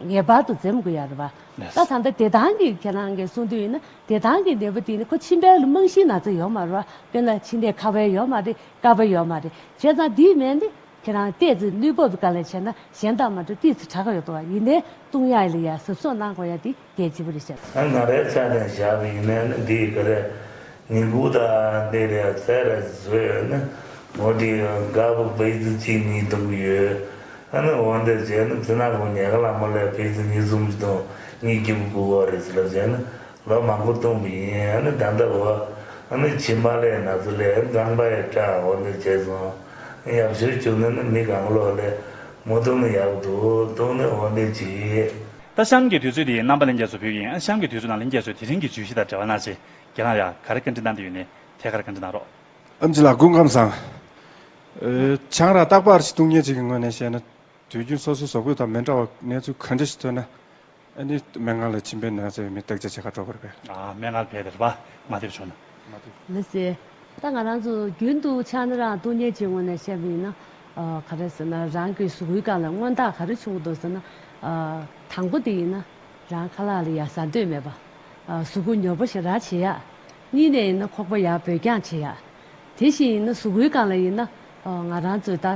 ངེས་པར་དུ་འཛེམ་དགོས་ཡ་རེད་བ། ད་ད་ལྟ་བདེ་ཐང་གི་ཁྱེད་རང་གིས་གསུང་དུས་ཡིན་ན་བདེ་ཐང་གི་ནད་པ་དེ་ནི་ཁོ་མཆིན་པའི་རྨང་གཞིའི་ན་ཚ་ཡོད་མ་རེད་བ། དཔེར་ན་མཆིན་ནད་ཁ་བ་ཡོད་མ་རེད། ཀ་བ་ཡོད་མ་རེད། བྱས་ཙང་དེའི་སྨན་དེ། ཁྱེད་རང་ཏོག་ཙམ་གནོད་པ་ག་ལ་བྱས་ན་གཞན་དང་མ་འདྲ་ཏོག་ཙམ་དྲག་ག་ཡོད་དོ། ཡིན་ནའི་བཏུང་ཡག་ལ་ཡ་གཟབ་གཟབ་གནང་དགོས་ཡ་དེ་གལ་ཆེ་བོ་རེད་ཤག་ཨ་ང་རའི་ཆ་ནས་བཞག་པ་ཡིན་ནའི་ནི་འདི་ག་རེ་ཉིན་གུང་དང་འདི་རེ་ཚེ་རེ་བཟོས་ཡོད་ན་ངོ་དེ་དགའ་པོ་པེ་ཙི་གཅིག་གཉིས་གཏོང་གི་ཡོད། ཨ་ནི་འོ་འདི་བྱས་ན་ཚེ་ན་གོ་ཉལ་ཁ་ལ་མོ་ལས་པེ་ཙི་གཉིས་གསུམ་གཏོང་གཉིས་སྐྱིད་པོ་དགོས་པ་རེད་ཟེར་ལབ་བྱས་ན། ལོ་མང་པོ་བཏུང་བ་ཡིན། ཨ་ནི་ད་ལྟ་འོ་ཨ་ནི་མཆིན་པ་ལས་ན་ཚ་ལས་རྐང་པ་ཡི་སྐྲག་འོ་འདི་བྱས་སོང་། ཡག་ཤོས་བྱུང་ན་ནི་མི་གང་ལོག་ལས་མོ་བཏུང་ན་ཡག་འདུག་བཏུང་ནི་འོ་འདི་བྱེད། ད་གཤམ་གྱི་དུས་ཚོད་འདི་རྣམ་པ་ལྷན་རྒྱས་ཚོ་ཕུལ་གྱི་ཡིན། ཨ་གཤམ་གྱི་དུས་ཚོད་ནང་ལྷན་རྒྱས་ཚོས་དེ་རིང་གི་བརྗོད་གཞི་དང་འབྲེལ་བ་གནང་ཆེད་རྒན་ལགས་ཡ་ག་རེ་བཀའ་འདྲི་གནང་འདོད་ཡོད་ནའི་ཐད་ཀར་བཀའ་འདྲི་གནང་རོགས། ཨེམ་ཆི་ལགས་སྐུ་ཁམས་བཟང་། ཨེ་ཆང་རག་རྟག་པར་ཞིག་བཏུང་མཁན་ཅིག་གི་ངོས་ནས་བཤད་ན་དུས་རྒྱུན་སོ་སོའི་གཟུགས་པོ་དང་མི་འདྲ་བ་གནས་ཚུལ་ག་འདྲ་ཞིག་ཐོན་ན། ཨ་ནི་སྨན་ཁང་ལ་མཆིན་པའི་ན་ཚ་ཡོད་མེད་བརྟག་དཔྱད་བྱེད་ག་འགྲོ་དགོས་རེད་པས། ཨ་སྨན་ཁང་ཕེབས་དེ་རེད་པ། མ་ཐེབས་བྱུང་ན། མ་ཐེབས། ལགས་སེ། ད་ང་རང་ཚོ་རྒྱུན་དུ་ཆགས་སྣང་རང་སྟོང་ཉལ་གྱི་ངོས་ནས་བཤད་པ་ཡིན་ན། ཨ་ག་རེ་ཟེར་ན་རང་གི་གཟུགས་པོའི་སྒང་ལ་མངོན་རྟགས་ག་རེ་བྱུང་གི་འདུག་ཟེར་ན། ཨ་དང་པོ་དེ་ཡིན་ན་རང་ཁ་ལག་ལ་ཡ་ཟ་འདོད་མེད་པ། ཨ་གཟུགས་པོ་ནོར་བུ་ཞེ་དྲག་བྱེད་ཡ། གཉིས་ནས་ཡིན་ན་ཁོག་པ་ཡར་འབོད་རྐྱང་བྱེད་ཡ། དེ་བཞིན་ཡིན་ན་གཟུགས་པོའི་སྒང་ལ་ཡིན་ན། ཨ་ང་རང་ཚོས་ད་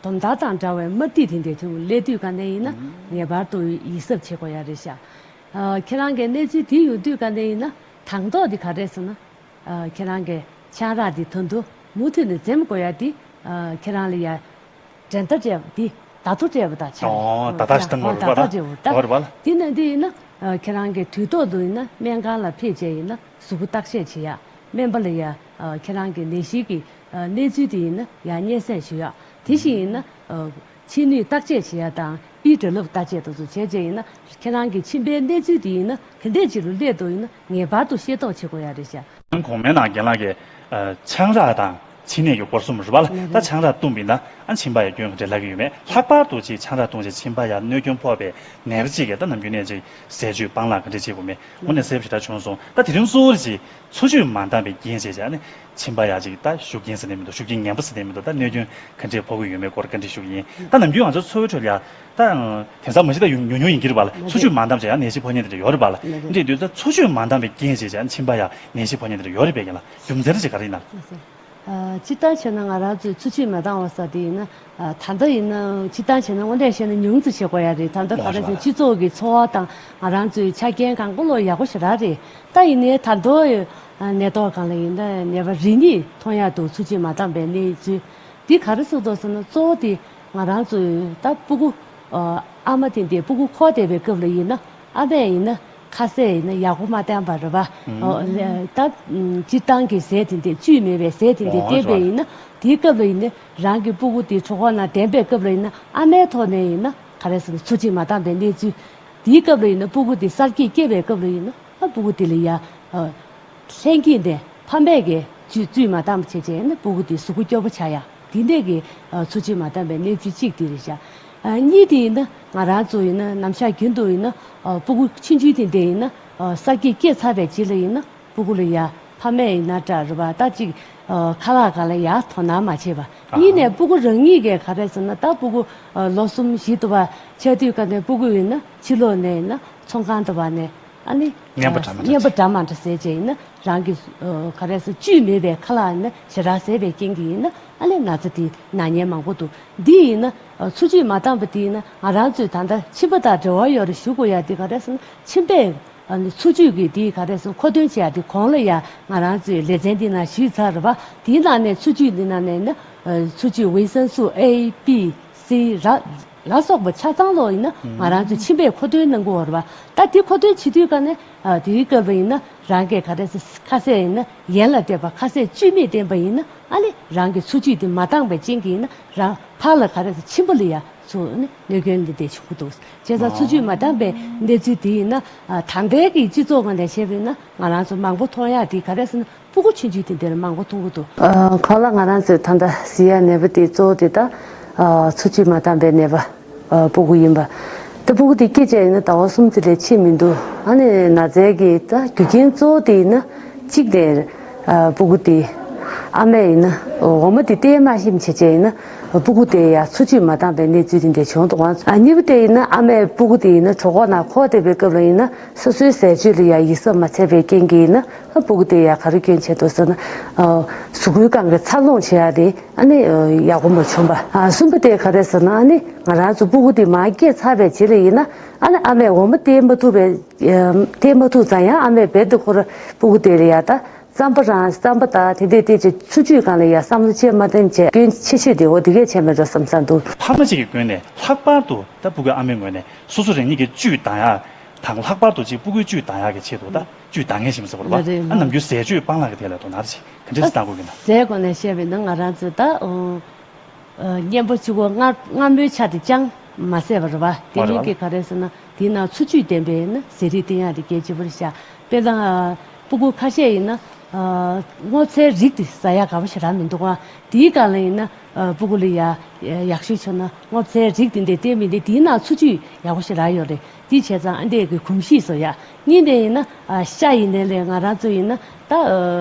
དོམ་དར་དང་འདྲ་བའི་དམར་ཐིག་དེ་འདྲ་དེ་སླེབས་དུས་ག་ནས་ཡིན་ན་ངེས་པར་དུ་ཡིད་གཟབ་བྱེད་དགོས་ཡ་རེད་ཤག་ཨ་ཁྱེད་རང་གི་གནས་ཚུལ་དེ་ཡོང་དུས་ག་ནས་ཡིན་ན་དང་ཐོག་དེ་ག་རེད་ཟེར་ན། ཨ་ཁྱེད་རང་གི་ཆང་རག་དེ་ད་དུང་མུ་མཐུད་ནས་འཛེམ་དགོས་ཡ་དེ། ཨ་ཁྱེད་རང་ལ་ཡ་འགྲན་ཟླ་སྤྲད་པ་དེ་བརྡ་ཐོ་སྤྲད་པ་དང་ཆ་ཨོ་བརྡ་ཐོ་ཞིག་བཏང་དགོས་རེད་པ་ལ། ཨོ་རེད་པ་ལ། དེ་ནས་དེ་ཡིན་ན་ཨ་ཁྱེད་རང་གི་དུས་ཐོག་ཏུ་ཡིན་ན་སྨན་ཁང་ལ་ཕེབས་བྱས་ཡིན་ན་གཟུགས་པོ་བརྟག་དཔྱད་བྱེད་ཡ། སྨན་པ་ལ་ཡ་ཨ་ཁྱེད་རང་གི་ནད་གཞི་གི་ཨ་གནས་ཚུལ་དེ་ཡིན་ན་ཡ་སྙན་སེང་ཞུ་ཡ། དེ་བཞིན་ཡིན་ན་ཨ་མཆིན་ནུས་བརྟག་དཔྱད་བྱེད་ཡ་དང་པིའི་སྒྲིག་ལབ་བརྟག་དཔྱད་དེ་ཚོ་བྱས་བྱས་ཡིན་ན་ཁྱེད་རང་གི་མཆིན་པའི་གནས་ཚུལ་དེ་ཡིན་ན་ག་འདྲས་ཅིག་ལ་སླེབས་འདུག་ཡིན་ན་ངེས་པར་དུ་ཤེས་རྟོགས་བྱེད་དགོས་ཡ་རེད་ཤག་ཨང་གོང་མའི་ནང་རྒན་ལགས་ཀྱིས་ཨ་ཆང་རག་དང་མཆིན་ནད་ཀྱི་སྐོར་གསུངས་པ་རེད་པ་ལ། ལགས་ད་རེད། ཆང་རག་བཏུངས་པ་ཡིན་ན་ཨ་མཆིན་པ་ཡ་སྐྱོན་ག་འདྲས་ལྷག་གི་ཡོད་མེད། ལྷག་པར་དུ་ཅིག་ཆང་རག་བཏུངས་བྱས་མཆིན་པ་ཡ་གནོད་སྐྱོན་ཕོག་པའི་ནད་པ་ཅིག་གིས་ད་ནམ་རྒྱུན་ནས་ཅིག་ཟས་བཅུད་སྤང་བླང་ག་འདྲས་བྱེད་དགོས་མེད་དངོས་གནས་གསལ་པོ་ཞེ་དྲག་བྱུང་སོང་། ད་དེ་རིང་གཙོ་བོ་ཅིག་འཚོ་བཅུད་མ་འདང་བའི་རྐྱེན་བྱས་བྱས་ཨ་ནི་མཆིན་པ་ཡ་ཅིག་ད་ཤུགས་རྐྱེན་ཟེར་ནས་མི་འདུག་ཤུགས་རྐྱེན་ངན་པ་ཟེར་ནས་མི་འདུག་ད་གནོད་སྐྱོན་ག་འདྲས་ཕོག་གི་ཡོད་མེད་སྐོར་བཀའ་འདྲི་ཞུ་གི་ཡིན། ད་ནམ་རྒྱུན་ང་ཚོ་འཚོ་བའི་ཁྲོད་ལ་ཡ། ད་དེང་སང་མ་གཞི་ད་ཡོང་ཉུང་ཉུང་ཡིན་གྱི་རེད་པ་ལ། འཚོ་བཅུད་མ་འདང་བྱས་ཡང་ནད་གཞི་ཕོག་མཁན་དེ་འདྲ་ཡོད་རེད་པ་ལ། འདི་དུས་ད་འཚོ་བཅུད་མ་འདང་བའི་རྐྱེན་བྱས་བྱས་མཆིན་པ་ཡང་ནད་གཞི་ཕོག་མཁན་དེ་འདྲ་ཡོད་རེད་པས་རྒན་ལགས། རྒྱུ་མཚན་ཅིག་ག་རེ་ཡིན་ན། ཨ་སྤྱིར་བཏང་བྱས་ན་ང་རང་ཚོའི་འཚོ་བཅུད་མ་འདང་བ་ཟེར་དེ་ཡིན་ན། ད་ལྟ་ཡིན་ན་སྤྱིར་བཏང་བྱས་ན་དངོས་གནས་བཤད་ན་ཉུང་ཙམ་བྱེད་དགོས་ཡ་རེད། ད་ལྟ་ག་རེ་ཟེར་སྤྱི་ཚོགས་ཀྱི་འཚོ་བ་དང་ང་རང་ཚོའི་ཆ་རྐྱེན་གང་ག་ལོ་ཡག་པོ་ཞེ་དྲག་རེད། ད་ཡིན་ནའི་ད་ལྟ་ཡི་གནས་སྟངས་སྒང་ལ་ཡིན་ན་ནད་པ་རེ་གཉིས་མཐོང་ཡ་འདུག་འཚོ་བཅུད་མ་འདང་བའི་གནས་ཚུལ། འདི་ག་རེ་ཟེར་འདུག་ཟེར་ན་གཙོ་བོ་དེ་ང་རང་ཚོའི་ད་སྤུ་གུ་ཨ་མ་དེ་འདྲས་སྤུ་གུ་འཁོར་བསྡད་པའི་སྐབས་ལ་ཡིན་ན་ཨ་མས་ཡིན་ན་ཁ་ཟས་ཡིན་ན་ཡག་པོ་མ་བསྟེན་པ་རེད་པ། ཨོ་ལ་ད་སྤྱིར་བཏང་གི་ཟས་དེ་འདྲས་བཅུད་མེད་པའི་ཟས་དེ་འདྲས་ཨོ་བསྟེན་པས་ཡིན་ན་དེའི་སྐབས་ལ་ཡིན་ན་རང་གི་སྤུ་གུ་དེ་གྲོད་ཁོག་ནང་ལྡན་པའི་སྐབས་ལ་ཡིན་ན་ཨ་མའི་ཐོག་ནས་ཡིན་ན་ག་རེ་ཟེར་ན་འཚོ་བཅུད་མ་འདང་བའི་གནས་ཚུལ། དེའི་སྐབས་ལ་ཡིན་ན་སྤུ་གུ་དེ་གསར་སྐྱེས་སྐྱེས་པའི་སྐབས་ལ་ཡིན་ན་ཨ་སྤུ་གུ་དེ་ལ་ཡ། ལྷན་སྐྱེས་ནས་ཕ་མས་ཀྱིས་བཅུད་བཅུད་མ་འདང་བ་བྱས་བྱས་ནས་སྤུ་གུ་དེ་གཟུགས་པོ་སྐྱོ་པོ་ཆགས་ཡ། དེ་འདྲས་ཀྱི་འཚོ་བཅུད་མ་འདང་བའི་གནས་ཚུལ་གཅིག་དེ་རེད་ཤག་ཨ་གཉིས་དེ་ཡིན་ན་ང་རང་ཚོ་ཡིན་ན་ནམ་ཞག་རྒྱུན་དུ་ཡིན་ན་སྤུ་གུ་ཆུང་ཆུང་དེ་འདྲས་ཡིན་ན་གསར་སྐྱེས་སྐྱེས་ཚར་བའི་རྗེས་ལ་ཡིན་ན་སྤུ་གུ་ལ་ཡ་ཕ་མས་ཡིན་ན་འདྲ་རེད་པ་ད་ཅིག་ཁ་ལག་སྒང་ལ་ཡ་དོ་སྣང་མ་བྱས་པ། གཉིས་ནས་སྤུ་གུ་རང་ཉིད་ཀྱིས་ག་རེ་ཟེར་ན་ད་སྤུ་གུ་ལོ་གསུམ་བཞི་དུ་བ་ཆགས་དུས་ག་ནས་སྤུ་གུ་ཡིན་ན་ཕྱི་ལོགས་ནས་ཡིན་ན་ཚོང་ཁང་དུ་བ་ནས། ཨ་ནི་ངན་པ་འདྲ་མ་འདྲ་ངན་པ་འདྲ་མ་འདྲ་ཟས་བྱས་ཡིན་ན་རང་གི་ག་རེ་ཟེར་བཅུད་མེད་པའི་ཁ་ལག་ནི་ཞེ་དྲག་ཟས་པའི་རྐྱེན་གྱིས་ཡིན་ན་ཨ་ནི་ན་ཚ་དེ་ན་མཁན་མང་པོ་འདུག་འདི་ཡིན་ན་འཚོ་བཅུད་མ་འདང་པ་དེ་ཡིན་ན་ང་རང་ཚོས་ད་ལྟ་མཆིན་པ་དང་འབྲེལ་བ་ཡོད་རེད་ཞུ་དགོས་ཡ་དེ་ག་རེ་ཟེར་ན་མཆིན་པས་ཨ་ནི་འཚོ་བཅུད་ཀྱི་དེ་ག་རེ་ཟེར་མཁོ་འདོན་བྱེད་ཡ་དེ་གོང་ལ་ཡ་ང་རང་ཚོས་ལེ་ཚན་འདི་ནང་ཞུས་ཚར་རེད་པ། དེའི་ནང་ནས་འཚོ་བཅུད་འདི་ནང་ནས་ནི་འཚོ་བཅུད་ཝི་སན་སུ་ཨེ་བི་སི་ར། ལ་སོགས་པ་ཆ་ཚང་ལོ་ཡིན་ན་ང་རང་ཚོ་མཆིན་པས་མཁོ་འདོན་གནང་གི་ཡོད་རེད་པ། ད་དེ་མཁོ་འདོན་བྱེད་དུས་ག་ནས་དེའི་སྐབས་ལ་ཡིན་ན་རང་གིས་ག་རེ་ཟེར་ཁ་ཟས་ཡིན་ན་ཡན་ལ་བསྟེན་པ་ཁ་ཟས་བཅུད་མེད་བསྟེན་པ་ཡིན་ན་ཨ་ནི་རང་གི་འཚོ་བཅུད་དེ་མ་འདང་བའི་རྐྱེན་གྱིས་ཡིན་ན་རང་ཕར་ལ་ག་རེ་ཟེར་མཆིན་པ་ལ་ཡ་ཚུར་ནི་གནོད་སྐྱོན་འདི་འདྲ་བྱུང་གི་འདུག་བྱས་ཙང་འཚོ་བཅུད་མ་འདང་པའི་གནས་ཚུལ་དེ་ཡིན་ན་ད་ལྟའི་གི་སྤྱི་ཚོགས་ངོས་ནས་བཤད་པ་ཡིན་ན་ང་རང་ཚོ་མང་པོ་མཐོང་ཡག་དེ་ག་རེ་ཟེར་ན། སྤུ་གུ་ཆུང་ཆུང་དེ་འདྲ་མང་པོ་མཐོང་གི་འདུག་ཨ་གང་ལ་ང་རང་ཚོས་ད་ལྟ་གཟིགས་ཡ་ནད་པ་དེ་གཙོ་བོ་དེ་ད་ཨ་འཚོ་བཅུད་མ་འདང་པའི་ནད་པ་ཨ་སྤུ་གུ་ཡིན་པ། ད་སྤུ་གུ་དེ་སྐྱེས་བྱས་ཡིན་ན་ཟླ་བ་གསུམ་ཙམ་ལས་ཕྱིན་མི་འདུག་ཨ་ནི་ན་ཚའི་གི་ད་རྒྱུ་རྐྱེན་གཙོ་བོ་དེ་ཡིན་ན་གཅིག་ནས་ཨ་སྤུ་གུ་དེ་ཨ་མས་ཡིན་ན་འོ་མ་དེ་བསྟེན་མ་ཤེས་བྱས་བྱས་ཡིན་ན་སྤུ་གུ་དེ་ཡ་འཚོ་བཅུད་མ་འདང་པའི་གནས་ཚུལ་དེ་འདྲ་བྱུང་འདུག་ཨ་གཉིས་པ་དེ་ཡིན་ན་ཨ་མས་སྤུ་གུ་དེ་ཡིན་ན་གྲོད་ཁོག་ནང་འཁོར་བསྡད་པའི་སྐབས་ལ་ཡིན་ན་སོ་སོའི་ཟས་སྤྱོད་ལ་ཡ་ཡིད་གཟབ་མ་བྱས་པའི་རྐྱེན་གྱིས་ཡིན་ན། ཨ་སྤུ་གུ་དེ་ཡ་ག་རེ་སྐྱོན་བྱས་འདུག་ཟེར་ན། ཨ་གཟུགས་པོའི་སྒང་གི་འཚར་ལོངས་བྱེད་ཡ་དེ་ཨ་ནི་ཨ་ཡག་པོ་མ་བྱུང་བ། ཨ་གསུམ་པ་དེ་ག་རེ་ཟེར་ན་ཨ་ནི་ང་རང་ཚོ་སྤུ་གུ་དེ་མར་སྐྱེས་ཚར་བའི་རྗེས་ལ་ཡིན་ན་ཨ་ནི་ཨ་མས་འོ་མ་བསྟེན་མ་ཐུབ་པའི་ཨ་བསྟེན་མ་ཐུབ་ཙང་ཡང་ཨ་མས་རྦད་དེ་ཁོ་ར་སྤུ་གུ་དེ་ལ་ཡ་ད་རྩམ་པ་རང་རྩམ་པ་དང་དེ་འདྲས་དེ་ཅིག་འཚོ་བཅུད་སྒང་ལ་ཡ་བསམ་བློ་ཅིག་མ་བཏང་བྱས་སྐྱོན་ཆེ་ཤོས་དེ་འོ་དེ་གས་བྱས་མེད་འགྲོ་བསམ་བསམ་འདུག་ཕ་མ་གཅིག་གི་ངོས་ནས་ལྷག་པར་དུ་ད་སྤུ་གུ་ཨ་མའི་ངོས་ནས་སོ་སོ་རང་ཉིད་ཀྱི་བཅུད་འདང་ཡག་དང་ལྷག་པར་དུ་ཅིག་སྤུ་གུའི་བཅུད་འདང་ཡག་གི་ཆེད་དུ་ད་བཅུད་འདང་མཁན་ཞིག་མ་ཟེར་བ་རེད་པ། ལགས་རེད། ཨ་ནམ་རྒྱུན་ཟས་སྤྱོད་སྤང་བླང་གི་ཐད་ལ་དོ་སྣང་ཅིག་ག་འདྲ་ཞིག་བཏང་དགོས་ཀྱི་ན། ཟས་གོང་ནས་བཤད་པ་ཡིན་ན་ང་རང་ཚོ་ད་ཨོ་ཨ་གཉེན་པོ་གཅིག་པོ་མངར་མངར་མོའི་ཆ་དེ་ཅང་མ་བཟས་པ་རེད་པ། དེ་ཨོ་རེད་གཉིས་པ་ཀྱིས་ག་རེ་ཟེར་ན་དེའི་ནང་འཚོ་བཅུད་ལྡན་པའི་ཡིན་ན་ཟས་རིགས་བསྟེན་ཡག་དེ་གལ་ཆེན་པོ་རེད་ཤག་དཔེར་ན་ཨ་སྤུ་གུ་ཁ་ཤས་ཡིན་ན་ སྔོ་ཚལ་རིགས་དེ་ཟ་ཡག་ག་བ་ཞིག་རག་མི་འདུག་ཨ། དེའི་སྒང་ལ་ཡིན་ན་ཨ་སྤུ་གུ་ལ་ཡ་ཡག་ཤོས་བྱུང་ན་སྔོ་ཚལ་རིགས་དེ་འདྲ་བསྟེན་མི་འདི་དེའི་ནང་འཚོ་བཅུད་ཡག་པོ་ཞིག་རག་ཡོད་རེད། དེ་བྱས་ཙང་ཨ་འདྲས་ཀྱི་གོམས་གཤིས་བཟོ་ཡག་གཉིས་ནས་ཡིན་ན་ཨ་ཤ་ཡིན་ནའི་ལས་ང་རང་ཚོ་ཡིན་ན་ད་ཨ་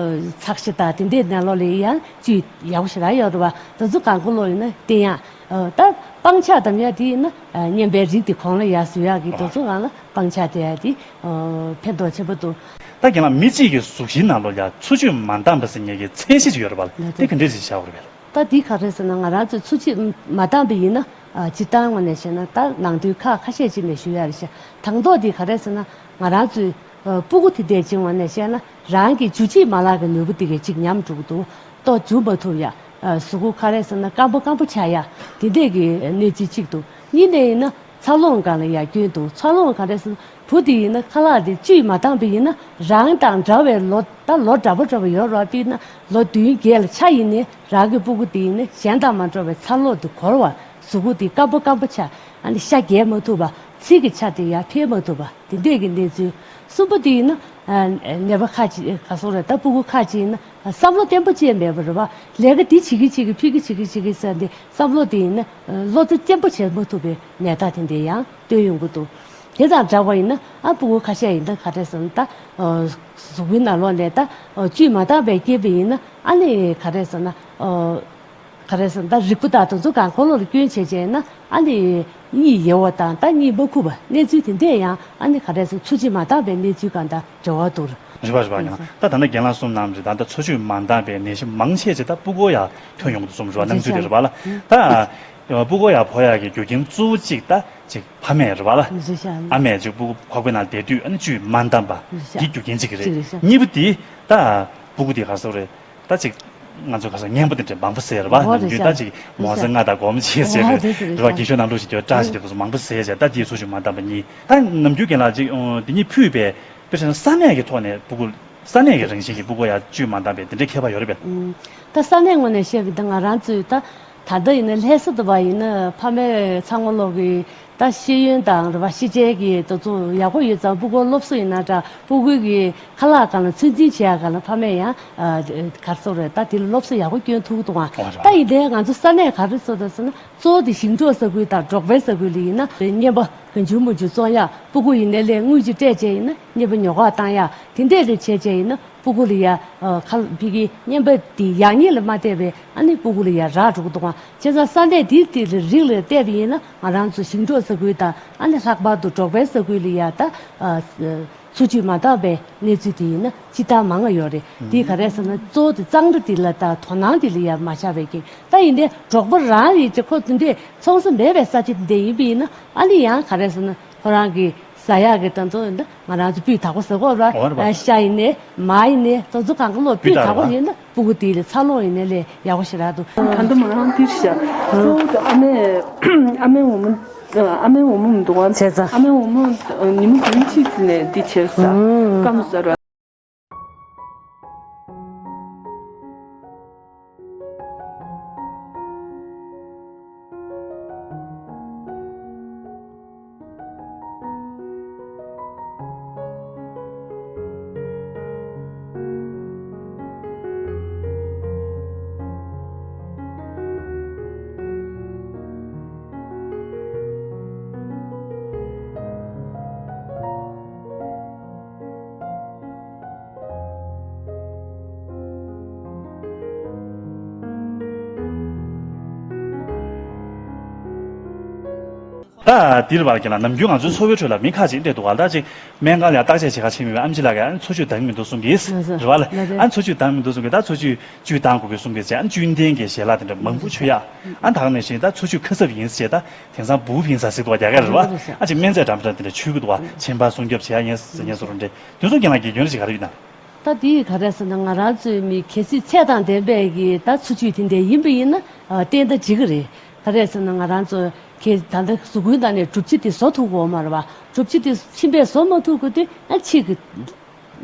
ཚགས་ཤ་དང་དེ་འདྲས་ནང་ལོགས་ལ་ཡང་བཅུད་ཡག་པོ་ཞིག་རག་ཡོད་རེད་བ། དེ་ཚོ་གང་ག་ལོགས་ཡིན་ན་བསྟེན་ཡག་ཨ་ད་སྤང་ཆ་དམ་ཡག་དེ་ཡིན་ན་ཨ་མཉམ་པའི་རིགས་དེ་གོང་ལ་ཡར་བཟོ་ཡག་གི་དེ་ཚོ་གང་ལ་སྤང་ཆ་དེ་ཡག་དེ་ཨ་ཕན་ཐོགས་ཆེན་པོ་འདུག་ད་རྒན་ལགས་མི་གཅིག་གི་གཟུགས་གཞིའི་ནང་ལོགས་ལ་འཚོ་བཅུད་མ་འདང་པ་ཟེར་མཁན་གྱི་མཚན་གཞི་ཅིག་ཡོད་རེད་པ། ལགས་དེ་ག་འདྲས་ཞིག་བྱ་དགོས་རེད་པས། ད་འདི་ག་རེ་ཟེར་ན་ང་རང་ཚོའི་འཚོ་བཅུད་མ་འདང་པ་ཡིན་ན་ཨ་སྤྱིར་བཏང་ངོས་ནས་བཤད་ན་ད་ནང་དོན་ཁག་ཁ་ཤས་ཅིག་ནས་ཞུ་ཡག་རེད་ཤག་དང་ཐོག་འདི་ག་རེ་ཟེར་ན་ང་རང་ཚོའི་ཨ་སྤུ་གུ་དེ་འདྲས་ཅིག་ངོས་ནས་བཤད་ན་རང་གི་འཇུ་བྱེད་མ་ལག་གི་ནུས་པ་དེ་གས་ཅིག་ཉམས་འགྲོ་གི་འདུག་ལྟོ་འཇུ་མ་ཐུབ་ཡག་ཨ་གཟུགས་པོ་ག་རེ་ཟེར་ན་སྐམ་པོ་སྐམ་པོ་ཆགས་ཡག་དེ་འདྲས་ཀྱི་གནས་ཚུལ་གཅིག་འདུག་གཉིས་ནས་ཡིན་ན་འཚར་ལོངས་སྒང་ལ་ཡར་སྐྱོན་འདུག་འཚར་ལོངས་ག་རེ་ཟེར་ན་བུ་དེ་ཡིན་ན་ཁ་ལག་དེ་བཅུད་མ་འདང་པ་ཡིན་ན་རང་དང་འདྲ་བའི་ལོ་ད་ལོ་འདྲ་པོ་འདྲ་པོ་ཡོད་རེད་བ། དཔེར་ན་ལོ་བདུན་བརྒྱད་ལ་ཆགས་ཡིན་ནའི་རང་གི་སྤུ་གུ་དེ་ཡིན་ན་གཞན་དང་མ་འདྲ་བའི་འཚར་ལོངས་དེ་འགོར་བ། གཟུགས་པོ་དེ་སྐམ་པོ་སྐམ་པོ་ཆགས། ཨ་ནི་ཤ་རྒྱས་མ་ཐུབ་པ། ཚིལ་གྱི་ཆ་དེ་ཡར་འཕེལ་མ་ཐུབ་པ་དེ་འདྲས་ཀྱི་གནས་ཚུལ། གསུམ་པ་དེ་ཡིན་ན་ཨ་ནད་པ་ཁ་ཅིག་ག་སོང་རེད། ད་སྤུ་གུ་ཁ་ཅིག་ཡིན་ན་བསམ་བློ་བརྟན་པོ་ཅིག་མེད་པ་རེད་བ། ལས་ཀ་འདི་བྱེད་ཀྱི་བྱེད་ཀྱི་ཕྱི་གི་བྱེད་ཀྱི་བྱེད་ཀྱི་ཟེར་ཏེ་བསམ་བློ་དེ་ཡིན་ན་བློ་རྩེ་བརྟན་པོ་བྱེད་མ་ཐུབ་པའི་ནད་རྟགས་དེ་འདྲས་ཡང་སྟོན་ཡོང་གི་འདུག་དེ་དང་སྦྲགས་པ་ཡིན་ན་ཨ་སྤུ་གུ་ཁ་ཤས་ཡིན་ན་ག་རེ་ཟེར་ན་ད་གཟུགས་པོའི་ནང་ལོགས་ནས་ད་བཅུད་མ་འདང་པའི་རྐྱེན་པས་ཡིན་ན་ཨ་ནི་ག་རེ་ཟེར་ན་ག་རེ་ཟེར་ན་ད་རིགས་པ་དང་དེ་ཚོ་གང་ག་ལོགས་ལ་སྐྱོན་བྱས་བྱས་ན་ཨ་ནི་གཉིད་ཡེར་བ་དང་ད་གཉིད་མ་ཁུག་པ་གནས་ཚུལ་དེ་འདྲས་ཡང་ཨ་ནི་ག་རེ་ཟེར་འཚོ་བཅུད་མ་འདང་པའི་གནས་ཚུལ་གང་དང་འབྲེལ་བ་འདུག་རེད་པ་རེད་པ། ཡང་ད་ད་ནི་རྒན་ལགས་གསུངས་གནང་རེད། ད་ད་འཚོ་བཅུད་མ་འདང་པའི་ནད་གཞི་མང་ཆེ་ཆེ་ད་སྤུ་གུ་ཡར་ཐོན་ཡོང་གི་འདུག་གསུངས་རེད་པ། གནས་ཚུལ་དེ་རེད་པ་ལ། ད་སྤུ་གུ་ཡར་ཕོག་ཡག་གི་རྒྱུ་རྐྱེན་གཙོ་བོ་གཅིག་ད་ཅིག་ཕ་མས་རེད་པ་ལ། རེད་ཤག་ཨ་མས་ཅིག་སྤུ་གུ་ཁོག་པའི་ནང་བསྡད་དུས་ཨ་ནི་བཅུད་མ་འདང་པ་རེད་ཤག་འདི་རྒྱུ་རྐྱེན་གཅིག་རེད། གཅིག་རེད་ཤག་གཉིས་པ་དེ་ད་སྤུ་གུ་དེ་ག་རེ་ཟེར་རེད། ད་ཅིག་ང་ཚོ་ག་ས་ངན་པ་དེ་འདྲ་མང་པོ་ཟས་རེད་པ། འོ་ནམ་རྒྱུན་ད་ཅིག་མོ་ཟས་ལྔ་དང་སྒོར་མོ་ཆེ་ཟས་རེད་པ། རྒྱུན་ཤོག་ནང་བླུགས་ཤིག་དེ་བཀྲ་ཤིས་དེ་ཚོ་མང་པོ་ཟས་བྱས་ད་དེའི་འཚོ་བཅུད་མ་འདང་པ་གཉིས། ད་ནམ་རྒྱུན་རྒན་ལགས་ཅིག་དེ་གཉིས་ཕུད་པའི་དཔེར་བྱས་ན་ས་གནས་ཀྱི་ཐོག་ནས་སྤུ་གུ་ས་གནས་ཀྱི་རང་བཞིན་གྱི་སྤུ་གུ་ཡར་བཅུད་མ་འདང་པའི་དེ་འདྲའི་ཁྱད་པར་ཡོད་རེད་པས། ད་ས་གནས་ངོས་ནས་བཤད་པ་ཡིན་ན་ང་རང་ཚོའི་ད་ད་ལྟ་ཡིན་ན་ལྷ་ས་དུ་བ་ཡིན་ན་ཕ་མས་ཚང་མ་ལོག་གི་ད་ཤེས་ཡོན་དང་རེད་པ། ཤེས་བྱའི་གི་དེ་ཚོ་ཡག་པོ་ཡོད་ཙང་སྤུ་གུ་སློབ་གསོ་ཡིན་ན་འདྲ་སྤུ་གུའི་གི་ཁ་ལག་སྒང་ལ་ཚོད་འཛིན་བྱེད་ཡག་སྒང་ལ་ཕ་མས་ཡང་ག་རེ་ཟེར་རེད། ད་དེ་ལ་སློབ་གསོ་ཡག་པོ་སྐྱོན་ཐུབ་ཀྱི་འདུག་ཨང་། ད་ཡིན་དེ་ང་ཚོ་ས་གནས་ག་རེ་བཟོ་དང་ཟེར་ན་གཙོ་བོ་དེ་ཞིང་འབྲོག་ས་ཁུལ་དང་འབྲོག་པའི་ས་ཁུལ་ལ་ཡིན་ན་རྙིང་པ་གང་བྱུང་མང་བྱུང་བཙོང་ཡག་སྤུ་གུ་ཡིན་ནའི་ལས་དངུལ་ཅིག་སྤྲད་བྱས་ཡིན་ན་རྙིང་པ་ཉོ་ག་བཏང་ཡག་དེ་འདྲས་རེ་བྱས་བྱས་ཡིན་ན། སྤུ་གུ་ལ་ཡ་ཁ་ཕི་གི་རྙིང་པ་དེ་ཡག་ཉེས་ལ་མ་བལྟས་པའི་ཨ་ནི་སྤུ་གུ་ལ་ཡ་རག་འགྲོ་གི་འདུག་ཨང་། བྱས་ཙང་ས་གནས་དེ་དེ་རིགས་ལ་བལྟས་པ་ཡིན་ན་ང་རང་ཚོ་ཞིང་འབྲོག་ས་ཁུལ་དང་ཨ་ནི་ལྷག་པར་དུ་འབྲོག་པའི་ས་ཁུལ་ལ་ཡ་ད་འཚོ་བཅུད་མ་འདང་པའི་གནས་ཚུལ་དེ་ཡིན་ན་ཅི་ལྟར་མང་ང་ཡོད་རེད། དེ་ག་རེ་ཟེར་ན་གཙོ་བོ་དེ་གཙང་སྦྲ་དེ་ལ་ད་དོ་སྣང་དེ་ལ་ཡ་མ་བཞག་པའི་རྐྱེན་ད་ཡིན་ཏེ་འབྲོག་པ་རང་ཡིན་ཏེ་ཁོ་དེ་འདྲས་འཚོ་ས་མེད་པའི་ས་ཆ་དེ་འདྲས་ཡིན་པ་ཡིན་ན་ཨ་ནི་ཡང་ག་རེ་ཟེར་ན་ཁོ་རང་གི་ཟ་ཡག་གི་ད་ཚོ་ཡིན་ན། ང་རང་ཚོ་སྤུས་དག་པོ་ཟ་དགོས་ར། འོ་རེད་པ། ཤ་ཡིན་ནའི་མ་ཡིན་ནའི་ད་ཚོ་གང་ག་ལོ་སྤུས་དག་པོ་ཡིན་ན་སྤུ་གུ་དེ་ལ་འཚར་ལོངས་ཡིན་ནའི་ལས་ཡག་པོ་ཞེ་དྲག་འདུག་ད་ལྟ་མོ་རང་འདིར་བཞག་གཙོ་བོ་དེ་ཨ་མས་ཨ་མའི་འོ་མ་ཨ་མའི་འོ་མ་མི་འདུག་བ། བྱས་ཙང་ཨ་མའི་འོ་མ་ཉི་མ་བདུན་གཅིག་ཙམ་ནས་འདི་བྱས་ཟ། སྐམ་ཟ་ར། ད་འདིར་བར་གྱི་ལ་ནམ་རྒྱུན་ང་ཚོའི་འཚོ་བའི་ཁྲོད་ལ་མི་ཁ་ཅིག་འདྲེ་འདུག་ག་ད་ཅིག་སྨན་ཁང་ལ་བརྟག་དཔྱད་བྱེད་ག་ཕྱིན་མེད་པའི་ཨམ་ཆི་ལགས་ཀྱིས་ཨ་ནི་འཚོ་བཅུད་འདང་མི་འདུག་གསུང་གི་རེད་བ་ལ། ཨ་ནི་འཚོ་བཅུད་འདང་མི་འདུག་གསུང་གི་ད་འཚོ་བཅུད་བཅུད་འདང་དགོས་ཀྱི་གསུང་གི་བྱས་ཨ་ནི་བཅུད་ལྡན་གྱི་ཞལ་ལག་དེ་འདྲ་མང་པོ་མཆོད་ཡ་ཨ་ནི་ད་ག་ནང་བཞིན་ད་འཚོ་བཅུད་ཁ་གསབ་ཡིན་ཟེར་ད། དེང་སང་བུ་ཕིན་ས་ཟེར་འདུག་བ་རྒྱ་གར་རེད་བ། ཨ་ཅེ་སྨན་རྫས་འདྲ་མི་འདྲ་དེ་འདྲ་མཆོད་ཀྱི་འདུག་བ། མཆིན་པ་སྲུང་སྐྱོབ་བྱེད་ཡ་ཡིན་ཟེར་མཁན་སུ་རུ་འདྲ། དེ་ཚོ་རྒན་ལགས་ཀྱི་ཡོན་རེ་ཞིག་ག་རེ་ཡོད་ན། ད་དེ་ག་རེ་ཟེར་ན་ང་རང་ཚོའི་མི་གལ་སྲིད་ཚད་དང་ལྡན་པའི་གི་ད་འཚོ་བཅུད་དེ་འདྲ་ཡིན་པ་ཡིན་ན་བསྟེན་ད་འགྲིག་གི་རེད། ག་རེ་ཟེར་ན་ང་རང་ཚོ་གི་ད་ལྟ་གཟུགས་པོའི་ནང་ནས་གྲུབ་ཆ་དེ་བཟོ་ཐུབ་ཀྱི་ཡོད་མ་རེད་བ། གྲུབ་ཆ་དེ་མཆིན་པས་བཟོ་མ་ཐུབ་གི་དུས་ཨ་ཕྱི་གི་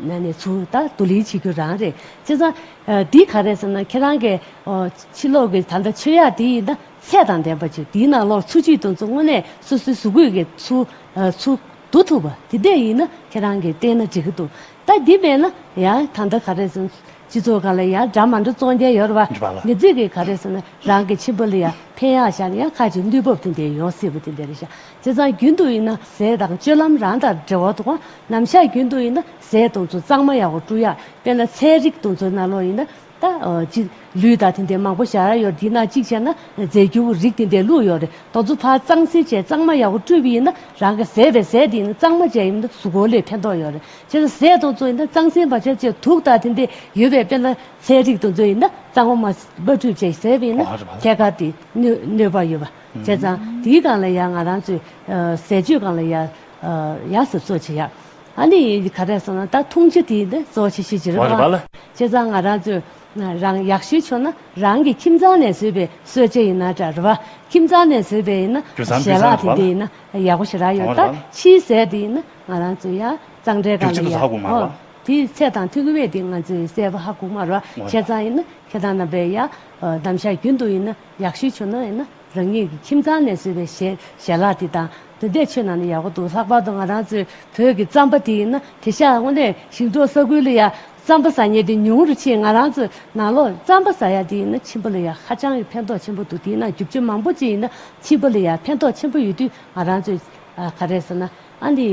ནས་ནས་ཚུར་ད་བསྡུ་ལེན་བྱེད་རྒྱུ་རང་རེད། བྱས་ཙང་ཨ་འདི་ག་རེ་ཟེར་ན་ཁྱེད་རང་གིས་ཨོ་ཕྱི་ལོགས་ཀྱི་ད་ལྟ་མཆོད་ཡག་དེ་ཡིན་ན་ཚད་དང་ལྡན་པ་ཅིག་དེའི་ནང་ལོགས་འཚོ་བཅུད་དེ་ཚོ་དངོས་གནས་སོ་སོའི་གཟུགས་པོས་ཀྱི་ཚུར་ཨ་ཚུར་བསྡུ་ཐུབ་པ་དེ་འདྲས་ཡིན་ན་ཁྱེད་རང་གིས་བསྟེན་ན་འགྲིག་གི་འདུག་ད་འདི་མེད་ན་ཡང་ད་ལྟ་ག་རེ་ཟེར་ན། སྤྱི་ཚོགས་སྒང་ལ་ཡང་འདྲ་མི་འདྲ་བཙོང་མཁན་ཡོད་རེད་བ། འདི་ཚོས་གི་ག་རེ་ཟེར་ན་རང་གི་ཁྱིམ་པ་ལ་ཡང་ཕན་ཡག་བཞག་ན་ཡང་ཁ་ཅིག་གནོད་བབ་དེ་འདྲ་ཡོང་སྲིད་པ་དེ་འདྲ་རེད་ཤག་བྱས་ཙང་རྒྱུན་དུ་ཡིན་ན་ཟས་དང་སྤྱོད་ལམ་རང་དང་འབྲེལ་བ་འདུག་ག་ནམ་ཞག་རྒྱུན་དུ་ཡིན་ན་ཟས་དེ་ཚོ་གཙང་མ་ཡག་པོ་བཀྲུ་ཡག་དཔེར་ན་ཚལ་རིགས་དེ་ཚོ་ནང་ལོགས་ཡིན་ན། ད་ཅིག་ལུད་དང་དེ་འདྲའི་མང་པོ་བཞག་ཡ་ཡོད་རེད། དེ་ནང་གཅིག་བྱས་ན་རྫས་འགྱུར་རིགས་དེ་འདྲའི་བླུགས་ཡོད་རེད། དེ་ཚོ་ཕར་གཙང་སེལ་བྱས་གཙང་མ་ཡག་པོ་བཀྲུས་པ་ཡིན་ན་རང་གི་བཟས་པའི་ཟས་དེ་ཡིན་ན་གཙང་མ་བྱས་ཡིན་ན་གཟུགས་པོ་ལ་ཕན་ཐོགས་ཡོད་རེད། བྱས་ཙང་ཟས་དེ་ཚོ་ཡིན་ན་གཙང་སེལ་མ་བྱས་བྱས་དུག་དང་དེ་འདྲའི་ཡོད་པའི་དཔེར་ན་ཚལ་རིགས་དེ་ཚོ་ཡིན་ན་གཙང་མ་མ་བཀྲུས་བྱས་བཟས་པ་ཡིན་ན་ཨོ་རེད་པ། ཐད་ཀར་དེ་གནོད་གནོད་པ་ཡོད་པ། བྱས་ཙང་དེའི་སྒང་ལ་ཡང་ང་རང་ཚོས་ཟས་སྤྱོད་སྒང་ལ་ཡང་ཡང་གཟབ་གཟབ་བྱེད་ཡག་ཨ་ནི་ག་རེ་ཟེར་ན་ད་འཐུང་ཆུ་དེ་ནི་གཙོ་ཆེ་ཤོས་ཅིག་རེད་བ། བྱས་ཙང་ང་རང་ཚོས་རང་ཡག་ཤོས་བྱུང་ན་རང་གི་ཁྱིམ་ཚང་ནས་བཟོས་པའི་གསོལ་ཇ་ཡིན་ན་འདྲ་རེད་བ། ཁྱིམ་ཚང་ནས་བཟོས་པའི་ཡིན་ན་རྒྱུ་མཚན་ཞལ་ལག་དེ་འདྲ་ཡིན་ན་ཡག་པོ་ཞེ་དྲག་ཡོད། ད་ཕྱིའི་ཟས་དེ་ཡིན་ན་ང་རང་ཚོས་ཡང་གཙང་སྦྲའི་སྒང་ལ་ཡང་ཨོ་དེའི་ཚད་དང་མཐུན་གྱི་མེད་དེ་ང་ཚོས་གསལ་པོ་ཧ་གོ་མ་རེད་བ། བྱས་ཙང་ཡིན་ན་ཁྱེད་རང་རྣམ་པས་ཡང་ནམ་ཞག་རྒྱུན་དུ་ཡིན་ན་ཡག་ཤོས་བྱུང་ན་ཡིན་ན། རང་ཉིད་ཀྱི་ཁྱིམ་ཚང་ནས་བཟོས་པའི་ཞལ་ཞལ་ལག་འདི་དང་དེ་འདྲས་མཆོད་གནང་ན་ཡག་པོ་འདུག་ལྷག་པར་དུ་ང་རང་ཚོའི་བོད་ཀྱི་རྩམ་པ་དེ་ཡིན་ན་དེང་སང་དངོས་གནས་ཞིང་འབྲོག་ས་ཁུལ་ལ་ཡ་རྩམ་པ་ཟ་མཁན་དེ་ཉུང་རུ་ཕྱིན། ང་རང་ཚོའི་ནང་ལོགས་རྩམ་པ་ཟ་ཡ་དེ་ཡིན་ན་ཁྱིམ་པ་ལ་ཡ་ཧ་ཅང་གི་ཕན་ཐོགས་ཆེན་པོ་འདུག་དེ་ཡིན་ན་རྒྱུ་ཆ་མང་པོ་ཅིག་ཡིན་ན་ཁྱིམ་པ་ལ་ཡ་ཕན་ཐོགས་ཆེན་པོ་ཡོད་དུས་ང་རང་ཚོས་ཨ་ག་རེ་ཟེར་ན་ཨ་འདི་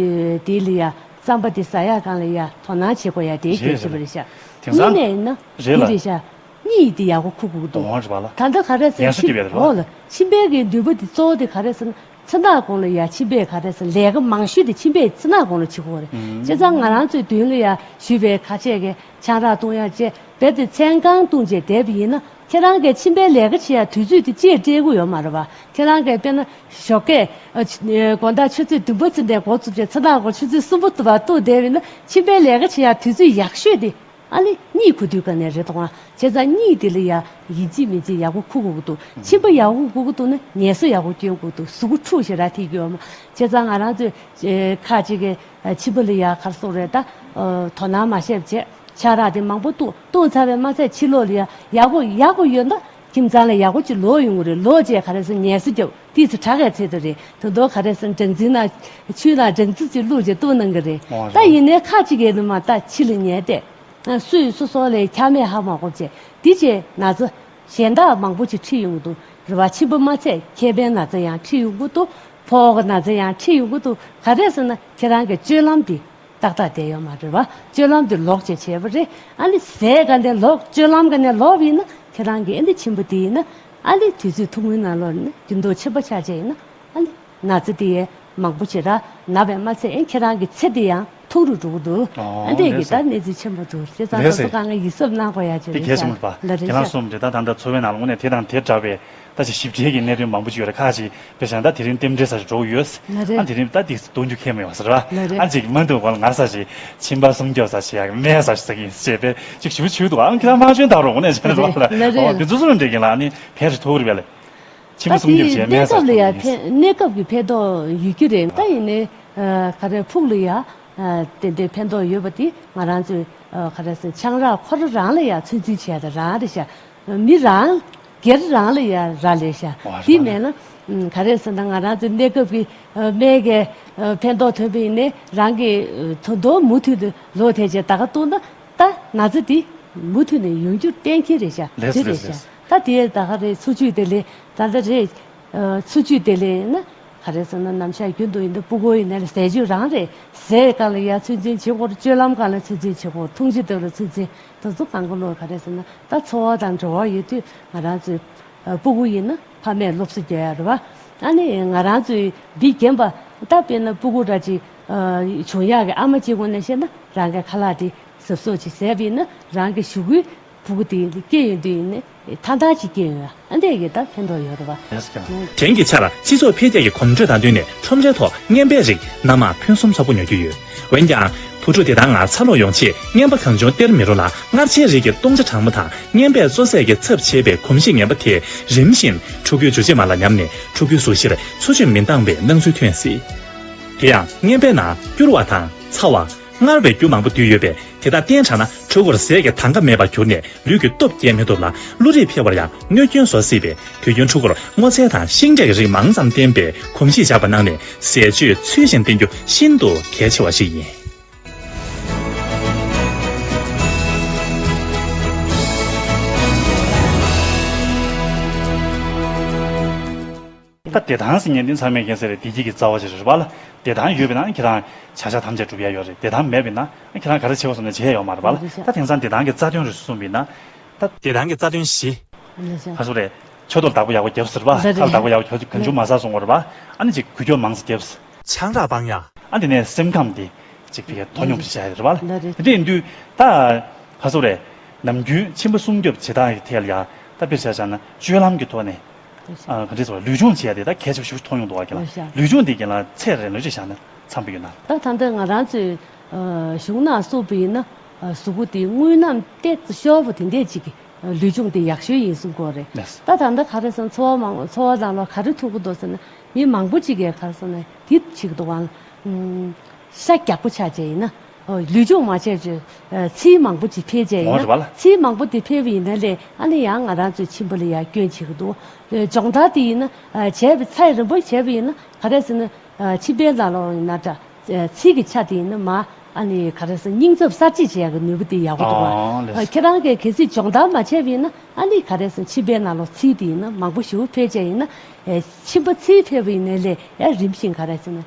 དེ་ལ་ཡ་རྩམ་པ་དེ་ཟ་ཡ་སྒང་ལ་ཡ་དོ་སྣང་བྱེད་དགོས་ཡ་དེ་གལ་ཆེ་བ་རེད་ཤག་དེང་སང་གཉིས་ནས་ཡིན་ན་རེད་ལ། དེ་རེད་ཤག་གཉིད་དེ་ཡག་པོ་ཁུག་དགོས་འདུག་འོང་རེད་པ་ལ། ད་ལྟ་ག་རེ་ཟེར་ཡང་ཤི་དེ་བས་རེད་པ། འོ་ལ་མཆིན་པའི་གི་ནུས་པ་དེ་གཙོ་བོ་དེ་ག་རེ་ཟེར་ན་མཚན་རྟགས་གོང་ལ་ཡ་མཆིན་པས་ག་རེ་ཟེར་ལས་ཀ་མང་ཤོས་དེ་མཆིན་པས་མཚན་རྟགས་གོང་ལ་བྱེད་དགོས་རེད། བྱས་ཙང་ང་རང་ཚོའི་མདུན་ལ་ཡ་བཞུགས་པའི་ཁ་ཤས་ཀྱི་ཆང་རག་བཏུང་ཡ་བཅས་རྦད་དེ་མཚན་གང་བཏུང་བྱས་བསྡད་པ་ཡིན་ན་ཁྱེད་རང་གི་མཆིན་པའི་ལས་ཀ་བྱེད་ཡ་དུས་ཚོད་དེ་ཅིག་སྤྲད་དགོས་ཡོད་མ་རེད་པ། ཁྱེད་རང་གི་དཔེར་ན་ཞོགས་ཀས་དགོང་དག་ཆུ་ཚོད་བདུན་པ་ཙམ་ནས་འགོ་བཙུགས་བྱས་མཚན་རྟགས་གོང་ཆུ་ཚོད་གསུམ་པ་བར་བཏུང་བསྡད་པ་ཡིན་ན་མཆིན་པའི་ལས་ཀ་བྱེད་ཡ་དུས་ཚོད་ཡག་ཤོས་དེ། ཨ་ནི་གཉིད་ཁུག་དུས་ག་ནས་རེད་དོ། བྱས་ཙང་གཉིད་དེ་ལ་ཡ་ཡིན་གཅིག་མིན་གཅིག་ཡག་པོ་ཁུག་དགོས་ཀྱི་འདུག་མཆིན་པ་ཡག་པོ་ཁུག་དགོས་འདུག་ན་ངལ་གསོ་ཡག་པོ་སྐྱོན་དགོས་འདུག་གཟུགས་པོ་འཁྲུག་ཞེ་དྲག་ཐེབས་ཀྱི་ཡོད་མ། བྱས་ཙང་ང་རང་ཚོས་ཁ་ཅིག་གི་མཆིན་པ་ལ་ཡ་ག་རེ་ཟེར་དགོས་རེད་ད། དོ་སྣང་མ་བྱས་པ་བྱས་ཆང་རག་དེ་མང་པོ་བཏུང་བཏུང་ཚར་བའི་མ་ཚད་ཕྱི་ལོགས་ལ་ཡ་ཡག་པོ་ཡག་པོ་ཡོད་ན་ཁྱིམ་ཚང་ལ་ཡག་པོ་ཅིག་ལོག་ཡོང་གི་རེད། ལོག་བྱས་ག་རེ་ཟེར་ངལ་གསོ་རྒྱབ་དུས་སུ་དྲག་གའི་ཚད་དུ་རེད། དོན་དུ་ག་རེ་ཟེར་སྦྲང་རྩི་ན་ཆུ་ན་སྦྲང་རྩི་ཅིག་བླུགས་བྱས་བཏུང་གནང་གི་རེད། ད་ཡིན་ནའི་ཁ་ཅིག་གི་ནི་མ་ད་ཕྱི་ལ་ཉལ་བསྡད། སུས་སོ་སོ་ལས་ཁྱབ་མེད་ཧ་མ་གོ་བྱས་འདི་བྱས་ན་ཚ་གཞན་དག་མང་པོ་ཅིག་ཁྲིད་ཡོང་གི་འདུག་རེད་བ། མཆིན་པ་མ་ཚད་མཁལ་པའི་ན་ཚ་ཡང་ཁྲིད་ཡོང་གི་འདུག་ཕོ་བ་གི་ན་ཚ་ཡང་ཁྲིད་ཡོང་གི་འདུག་ག་རེ་ཟེར་ན་ཁྱེད་རང་གི་སྤྱོད་ལམ་འདི་ཏག་ཏག་བསྡད་ཡོད་མ་རེད་བ། སྤྱོད་ལམ་འདི་ལོག་བྱས་བྱས་པ་རེད། ཨ་ནི་ཟས་ག་ནས་ལོག་སྤྱོད་ལམ་ག་ནས་ལོག་ཡིན་ན་ཁྱེད་རང་གི་ཨ་ནི་མཆིན་པ་འདི་ཡིན་ན་ཨ་ནི་དུས་ཚོད་ཐུང་ངུའི་ནང་ལོགས་ནས་འགྱུར་ལྡོག་ཆེན་པོ་ཆགས་བྱས་ཡིན་ན་ཨ་ནི། ན་ཚ་དེ་ཡང་མང་པོ་ཞེ་དྲག་ན་བས་མ་ཚད་ཨེ་ཁྱེད་རང་གི་ཚེ་དེ་ཡང་ཐུང་རུ་འགྲོ་གི་འདུག་ཨ་འདྲས་ཀྱི་ད་གནས་ཚུལ་ཆེན་པོ་འདུག་བྱས་ཙང་ད་ཚོ་གང་ག་ཡིད་གཟབ་གནང་དགོས་ཡ་ཅིག་རེད་ཤག་ལ་རེད་ཤག་ཁྱེད་རང་གསུངས་འདྲ་ད་ད་ལྟ་འཚོ་བའི་ནང་ལ་དངོས་གནས་དེ་དང་དེ་འདྲ་བའི་ད་ཅིག་ཞིབ་ཕྲའི་གི་གནད་དོན་མང་པོ་ཅིག་ཡོད་རེད། ཁ་ཅིག་དཔེ་བཞག་ན་ད་དེ་རིང་རྟེན་འབྲེལ་ས་ཞིག་འགྲོ་གི་ཡོད། ལ་རེད། ཨ་དེ་རིང་ད་དེ་གཏོང་རྒྱུ་ཁས་མི་ཡོང་ཟེར་བ། ལ་རེད། ཨ་ཅིག་མ་འདུག་གོང་ལ་ང་ས་ཞིག་མཆིན་པ་སྲུང་སྐྱོབ་ས་ཞིག་ཡག་མེད་ས་ཞིག་ཟ་གི་ཡིན་ཞེས་པས་ཅིག་ཞུ་ཞུ་འདུག་ཨང་ཁྱེད་རང་མ་ཞུན་ད་རོགས་དངོས་གནས་བྱས་ན་ལ་རེད། ལ་རེད། ཨོ་དེ་ཚོ་ཚོ་རུ་འགྲིག་གི་ལ་ཨ་ནི་ཕན་ཞིག་ཐོགས་རེད་པས་ལ། མཆིན་པ་སྲུང་སྐྱོབ་བྱས་མེད་ས་གནས་སྐབས་ལ་ཡ་ཕན་གནས་སྐབས་ཀྱི་ཕན་ཐོགས་ཡོད་ཀྱི་རེད། ད་ཡིན་ནའི་ག་རེ་ཕུགས་ལ་ཡ་ཏན་ཏན་ཕན་ཐོགས་ཡོད་པ་དེ་ང་རང་ཚོས་ག་རེ་ཟེར་ཆང་རག་ཁོ་རང་རང་ལ་ཡ་ཚོད་འཛིན་བྱས་ད་རང་རེད་ཤག་མི་རང་སྒེར་རང་ལ་ཡ་རག་ལས་ཤག་དེ་མེད་ན་ག་རེ་ཟེར་ན་ང་རང་ཚོའི་གནས་སྐབས་ཀྱི་སྨན་གྱི་ཕན་ཐོགས་ཐོན་པ་ཡིན་ནའི་རང་གི་ཐོ་འདོ་མུ་མཐུད་དུ་ལོ་དེ་རྗེས་ད་ག་བཏུང་ན། ད་ན་ཚ་འདི་མུ་མཐུད་ནས་ཡོང་རྒྱུ་གཏན་འཁེལ་རེད་ཤག་ལེགས་འདི་རེད་ལེགས་ཤག་ལེགས། ད་དེ་ད་ག་རེད་འཚོ་བཅུད་བདེ་ལེགས་ད་ལྟ་རེད། འཚོ་བཅུད་བདེ་ལེགས་ཡིན་ན་ག་རེ་ཟེར་ན་ནམ་ཞག་རྒྱུན་དུ་ཡིན་ན་སྤུ་གུ་ཡིན་ན་ཟས་བཅུད་རང་རེད། ཟས་སྒང་ལ་ཡ་ཚོད་འཛིན་བྱེད་དགོས་རེད། སྤྱོད་ལམ་སྒང་ལ་ཚོད་འཛིན་བྱེད་དགོས་རེད། འཐུང་ཆུ་དེ་ལ་ཚོད་འཛིན་དེ་ཚོ་གང་ག་ལོ་ག་རེ་ཟེར་ན་ད་འཚོ་བ་དང་འབྲེལ་བ་ཡོད་དུས་ང་རང་ཚོའི་སྤུ་གུ་ཡིན་ན་ཕ་མས་སློབ་གསོ་རྒྱག་ཡ་རེད་བ། ཨ་ནི་ང་རང་ཚོའི་འདི་རྒན་པ་ད་དཔེར་ན་སྤུ་གུ་འདྲ་ཅིག་བྱུང་ཡག་གི་ཨ་མ་གཅིག་ངོས་ནས་བཤད་ན་རང་གི་ཁ་ལག་དེ་གཟབ་གཟབ་ཅིག་བཟས་པ་ཡིན་ན་རང་གི་གཞུག་གུའི་སྤུ་གུ་དེ་སྐྱེ་ཡོང་དུས་ཡིན་ན་ཐང་ཐང་ཅིག་སྐྱེ་ཡོང་ཡ་ཨ་འདྲས་ཀྱི་ད་ཕན་ཐོགས་ཡོད་རེད་བ། དེང་གི་ཆར་སྤྱི་ཚོགས་འཕེལ་རྒྱས་ཀྱི་གོམ་བགྲོད་དང་བསྟུན་ནས་ཁྲོམ་རའི་ཐོག་རྔན་པའི་རིགས་སྣ་མང་ཕུན་སུམ་ཚོགས་པོ་ཉོ་རྒྱུ་ཡོད། འོན་ཀྱང་། བུ་ཕྲུག་དེ་དག་སྔར་འཚར་ལོངས་ཡོང་ཆེད་རྔན་པ་གང་བྱུང་སྟེར་མི་རུང་ལ་མངར་ཆའི་རིགས་ཀྱི་གཏོང་ཆ་གྲང་མོ་དང་རྔན་པས་བཙོ་ཟས་ཀྱི་ཚབ་བྱེད་པའི་གོམས་གཤིས་ངན་པ་དེས་རིམ་བཞིན་ཕྲུ་གུའི་འཇུ་བྱེད་མ་ལ་ཉམས་ནས་ཕྲུ་གུའི་གཟུགས་གཞིར་འཚོ་བཅུད་མི་འདང་བའི་སྣང་ཚུལ་ཐོན་སྲིད། དེ་ཡང་རྔན་པའི་ནང་སྐྱུར་བ་དང་ཚ་བ། མངར་བའི་རྒྱུ་མང་པོ་འདུས་ཡོད་པས་དེ་དག་བསྟེན་དྲགས་ན་ཕྲུ་གུར་ཟས་ཀྱི་དང་ག་མེད་པར་གྱུར་ནས་ལུས་ཀྱི་སྟོབས་རྒྱས་མི་ཐུབ་ལ་བློ་རིག་འཕེལ་བར་ཡང་གནོད་སྐྱོན་བཟོ་སྲིད་པས་དུས་རྒྱུན་ཕྲུ་གུར་སྔོ་ཚལ་དང་ཤིང་འབྲས་ཀྱི་རིགས་མང་ཙམ་བསྟེན་པའི་གོམས་གཤིས་བཞག་པ་གནང་ནས་ཟས་བཅུད་ཚུལ་བཞིན་བསྟེན་རྒྱུ་ཤིན་ཏུ་གལ་ཆེ་བ་ཞིག་ཡིན། ད་བདེ་ཐང་ཟེར་མཁན་འདི་ཚང་མས་མཁྱེན་གསལ་རེད། བདེ་སྐྱིད་ཀྱི་རྩ་བ་ཞིག་རེད་པ་ལ། བདེ་ཐང་ཡོད་པ་ན་ཁྱེད་རང་བྱ་བྱ་ཐམས་ཅད་འགྲུབ་ཡ་ཡོད་རེད། བདེ་ཐང་མེད་པ་ན་ཁྱེད་རང་ག་རེ་བྱེད་དགོས་བསམ་ན་བྱེད་ཡ་ཡོད་མ་རེད་པ་ལ། ད་དེང་སང་བདེ་ཐང་གི་རྩ་དོན་རེད་གསུངས་པ་ཡིན་ན། ད་བདེ་ཐང་གི་རྩ་དོན་བཞི། ལགས་སོ། ག་ཚོད་རེད། ཆོས་ཐོག་ལ་བདག་པོ་ཡག་པོ་བརྒྱབ་ཟེར་བ། ལགས་རེད། ཁ་ལ་བདག་པོ་ཡག་པོ་གྱོན་ཆུང་མ་ཟ་སོང་བར་བ། ཨ་ནི་ཅིག་འགུལ་སྐྱོད་མང་ཙམ་བརྒྱབ། ཆང་རག་སྤང་ཡ། ཨ་ནི་དེ་ནས་སེམས་ཁམས་དེ་ཅིག་ཕ་གིར་མཐོ་སྙོམས་ཤིག་བྱ་ཡ་རེད་བ། ལགས་རེད། དེ་འདྲ་ཡིན་དུས་ད་ག་ཚོད་རེད། ནམ་རྒྱུན་ཁྱིམ་པ་སྲུང་སྐྱོབ་བྱེད་སྟངས་ཀྱི་ཐད་ལ་ཡ། ད་དཔེར་བཞག་བཞག་ན་སྤྱོད་ལམ་གྱི་ཐོག་ནས། ཨ་ག་འདྲས་སོང་ལུས་སྦྱོང་བྱེད་ཡ་དེ་ད་གལ་ཆེ་བ་ཞེ་པོ་མཐོང་ཡོང་འདུག་བ། ཁྱེད་ལ་ལུས་སྦྱོང་དེ་རྒན་ལགས་ཚད་རན་ལོས་ཅིག་བཞག་ན་འཚམ་པོ་ཡོད་ན། ད་ད་ལྟ་ང་རང་ཚོའི་གཞུང་ནང་གསུངས་པ་ཡིན་ན། གཟུགས་པོ་དེ་དངོས་རྣམས་ཏོག་ཙམ་ཤོར་བ་དེ་འདྲས་ཅིག་གི་ལུས་སྦྱོང་དེ་ཡག་ཤོས་ཡིན་གསུང་གི་ཡོད་རེད། ད་ད་ལྟ་ག་རེ་ཟེར་ན་འཚོ་བ་མང་འཚོ་བ་ནང་ལ་ག་རེ་ཐུག་གི་འདུག་ཟེར་ན། མི་མང་པོ་ཅིག་གིས་ག་རེ་ཟེར་ན་དེ་བྱེད་ཀྱི་འདུག་ག། ཨུམ། ཤ་རྒྱགས་པོ་ཆགས་བྱས་ཡིན་ན། ཨོ། ལུས་སྦྱོང་མ་བྱས་བྱས། ཨ། ཚིལ་མང་པོ་ཅིག་འཕེལ་བྱས་ཡིན་ན། འོ་རེད་བ་ལ། ཚིལ་མང་པོ་དེ་འཕེལ་བ་ཡིན་ན་ལས་ཨ་ནི་ཡང་ང་རང་ཚོའི་མཆིན་པ་ལ་ཡང་སྐྱོན་བྱེད་ཀྱི་འདུག། ཨ། སྦྱོང་བརྡར་དེ་ཡིན་ན། ཨ། བྱས་པ་ཚད་རིམ་པ་བྱས་པ་ཡིན་ན་ག་རེ་ཟེར་ན། ཨ། མཆིན་པའི་ནང་ལོགས་ཡིན་ན་འདྲ། ཨ། ཚིལ་གྱི་ཆ་དེ་ཡིན་ན་མ། ཨ་ནི་ག་རེ་ཟེར། རྙིང་ཚབ་གསར་བརྗེ་བྱེད་ཡག་གི་ནུས་པ་དེ་ཡག་པོ་འདུག་བ། ཨོ། ལགས་སོ། ཨ། ཁྱེད་རང་གིས་གལ་སྲིད་སྦྱོང་བརྡར་མ་བྱས་པ་ཡིན་ན་ཨ་ནི་ག་རེ་ཟེར། མཆིན་པའི་ནང་ལོགས་ཚིལ་དེ་ཡིན་ན་མང་པོ་ཞེ་པོ་འཕེལ་བྱས་ཡིན་ན། ཨེ། མཆིན་པ་ཚིལ་འཕེལ་བ་ཡིན་ན་ལས་ཡང་རིམ་བཞིན་ག་རེ་ཟེར་ན།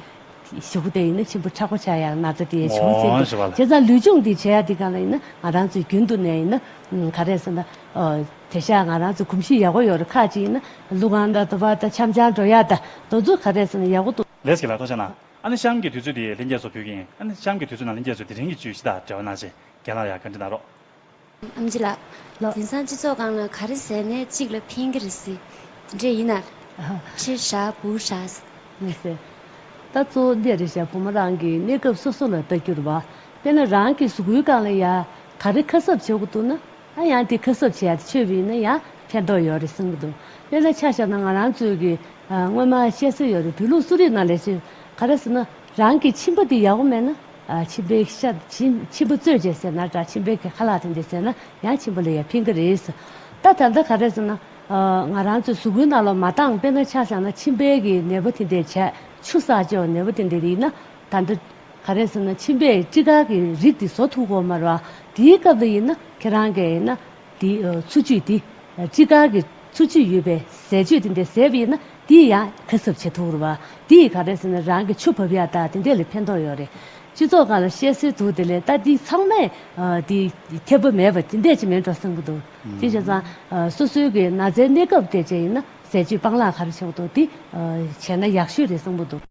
ཞུ་གི་དེ་ཡིན་ན་མཆིན་པ་མཁྲེགས་པོ་ཆགས་ཡག་ན་ཚ་དེ་བྱུང་ཟིན་འདུག། ཨོ། བྱས་ཙང་ལུས་སྦྱོང་འདི་བྱེད་ཡག་འདི་སྒང་ལ་ཡིན་ན་ང་རང་ཚོའི་རྒྱུན་དུ་ནས་ཡིན་ན། ཨུམ། ག་རེ་ཟེར་ན། ཨོ། དེང་སང་ང་རང་ཚོ་གོམས་གཤིས་ཡག་པོ་ཡོད་རེད། ཁ་ཅིག་ཡིན་ན་གླུ་ཁང་དང་དུ་བ་དང་འཆམ་འཆམ་འགྲོ་ཡག་དང་དེ་ཚོ་ག་རེ་ཟེར་ན་ཡག་པོ་འདུག། ལགས་སོ། རྒན་ལགས་ཐུགས་རྗེ་གནང་། ཨ་ནི་གཤམ་གྱི་དུས་ཚོད་འདི་ལྷན་རྒྱས་ཚོ་ཕུལ་གྱི་ཡིན། ཨ་ནི་གཤམ་གྱི་དུས་ཚོད་ནང་ལྷན་རྒྱས་ཚོས་དེ་རིང་གི་བརྗོད་གཞི་དང་འབྲེལ་བ་གནང་ཆེད་རྒན་ལགས་ཡར་བཀའ་འདྲི་གནང་རོགས། ཨམ་ཆི་ལགས། ལགས། དེང་སང་སྤྱི་ཚོགས་སྒང་ལ་ག་རེ་ཟེར་ནས་གཅིག་ལ་ཕན་གྱི་རེད་ཟེར། དེ་འདྲས་ཡིན་ན། ཨ། ཕྱིར་བཞག་བུ་བཞག་ཟེར། ལགས་སེ། ད་གཙོ་བོ་འདི་རེད་ཤག། བུ་མོ་རང་གི་གནས་སྐབས་སོ་སོ་ལ་ལྟ་རྒྱུ་རེད་བ། དཔེར་ན་རང་གི་གཟུགས་པོའི་སྒང་ལ་ཡ་ག་རེ་ཁ་གསབ་བྱེད་དགོས་འདུག་ན། ཨ། ཡང་དེ་ཁ་གསབ་བྱེད་ཡ་དེ་བྱས་པ་ཡིན་ན་ཡང་ཕན་ཐོགས་ཡོད་རེད་བསམ་གྱི་འདུག། དཔེར་ན་ཆ་བཞག་ན་ང་རང་ཚོའི་གི། ཨ། སྔོན་མ་བཤད་སྲོལ་ཡོད་རེད། བོད་ལུགས་གསོ་རིག་ནང་ལ་ཅིག་ག་རེ་ཟེར་ན། རང་གི་མཆིན་པ་དེ་ཡག་པོ་མེད་ན། ཨ། མཆིན་པའི་ཤ་མཆིན་མཆིན་པ་བཙོས་བྱས་ཟས་ན་འདྲ། མཆིན་པའི་གི་ཁ་ལག་དེ་འདྲ་ཟས་ན་ཡང་མཆིན་པ་ལ་ཡང་ཕན་གྱི་རེད། ད་ད་ལྟ་ག་རེ་ཟེར་ན། ཨ། ང་རང་ཚོའི་གཟུགས་པོའི་ནང་ལ་མ་འདང་། དཔེར་ན་ཆ་བཞག་ན་མཆིན་པའི་གི་ནད་པ་དེ་འདྲ་བྱས། ཆུ་བསགས་བཅོས་ནད་པ་དེ་འདྲ་ཡིན་ན། ད་ལྟ་ག་རེ་ཟེར་ན་མཆིན་པས་སྤྲི་དཀར་གྱི་རིགས་དེ་བཟོ་ཐུབ་ཀྱི་ཡོད་མ་རེད་བ། དེའི་སྐབས་ལ་ཡིན་ན་ཁྱེད་རང་གིས་ཡིན་ན་དེ་འཚོ་བཅུད་དེ་སྤྲི་དཀར་གྱི་འཚོ་བཅུད་ཡོད་པའི་ཟས་བཅུད་དེ་འདྲ་ཟས་པ་ཡིན་ན་དེ་ཡང་ཁ་གསབ་བྱེད་ཐུབ་རེད་བ། དེ་ཡིས་ག་རེ་ཟེར་ན་རང་གི་ཆུ་བབས་ཡག་དང་དེ་འདྲ་ལ་ཕན་ཐོགས་ཡོད་རེད། སྤྱི་ཚོགས་སྒང་ལ་བཤད་སྲོལ་འདུག། དེ་ལས་ད་དེ་ཚང་མས་དེ་ཁྱད་པར་མེད་པ་དེ་འདྲ་ཅིག་མིན་འགྲོ་བསམ་གྱི་འདུག། དེ་བྱས་ཙང་སོ་སོའི་གི་ན་ཚའི་གནས་སྐབས་དེ་བྱས་ཡིན་ན་ཟས་བཅུད་སྤང་བླང་ག་རེ་བྱེད་དགོས་འདུག། དེ་བྱས་ན་ཡག་ཤོས་རེད་བསམ་གྱི་འདུག།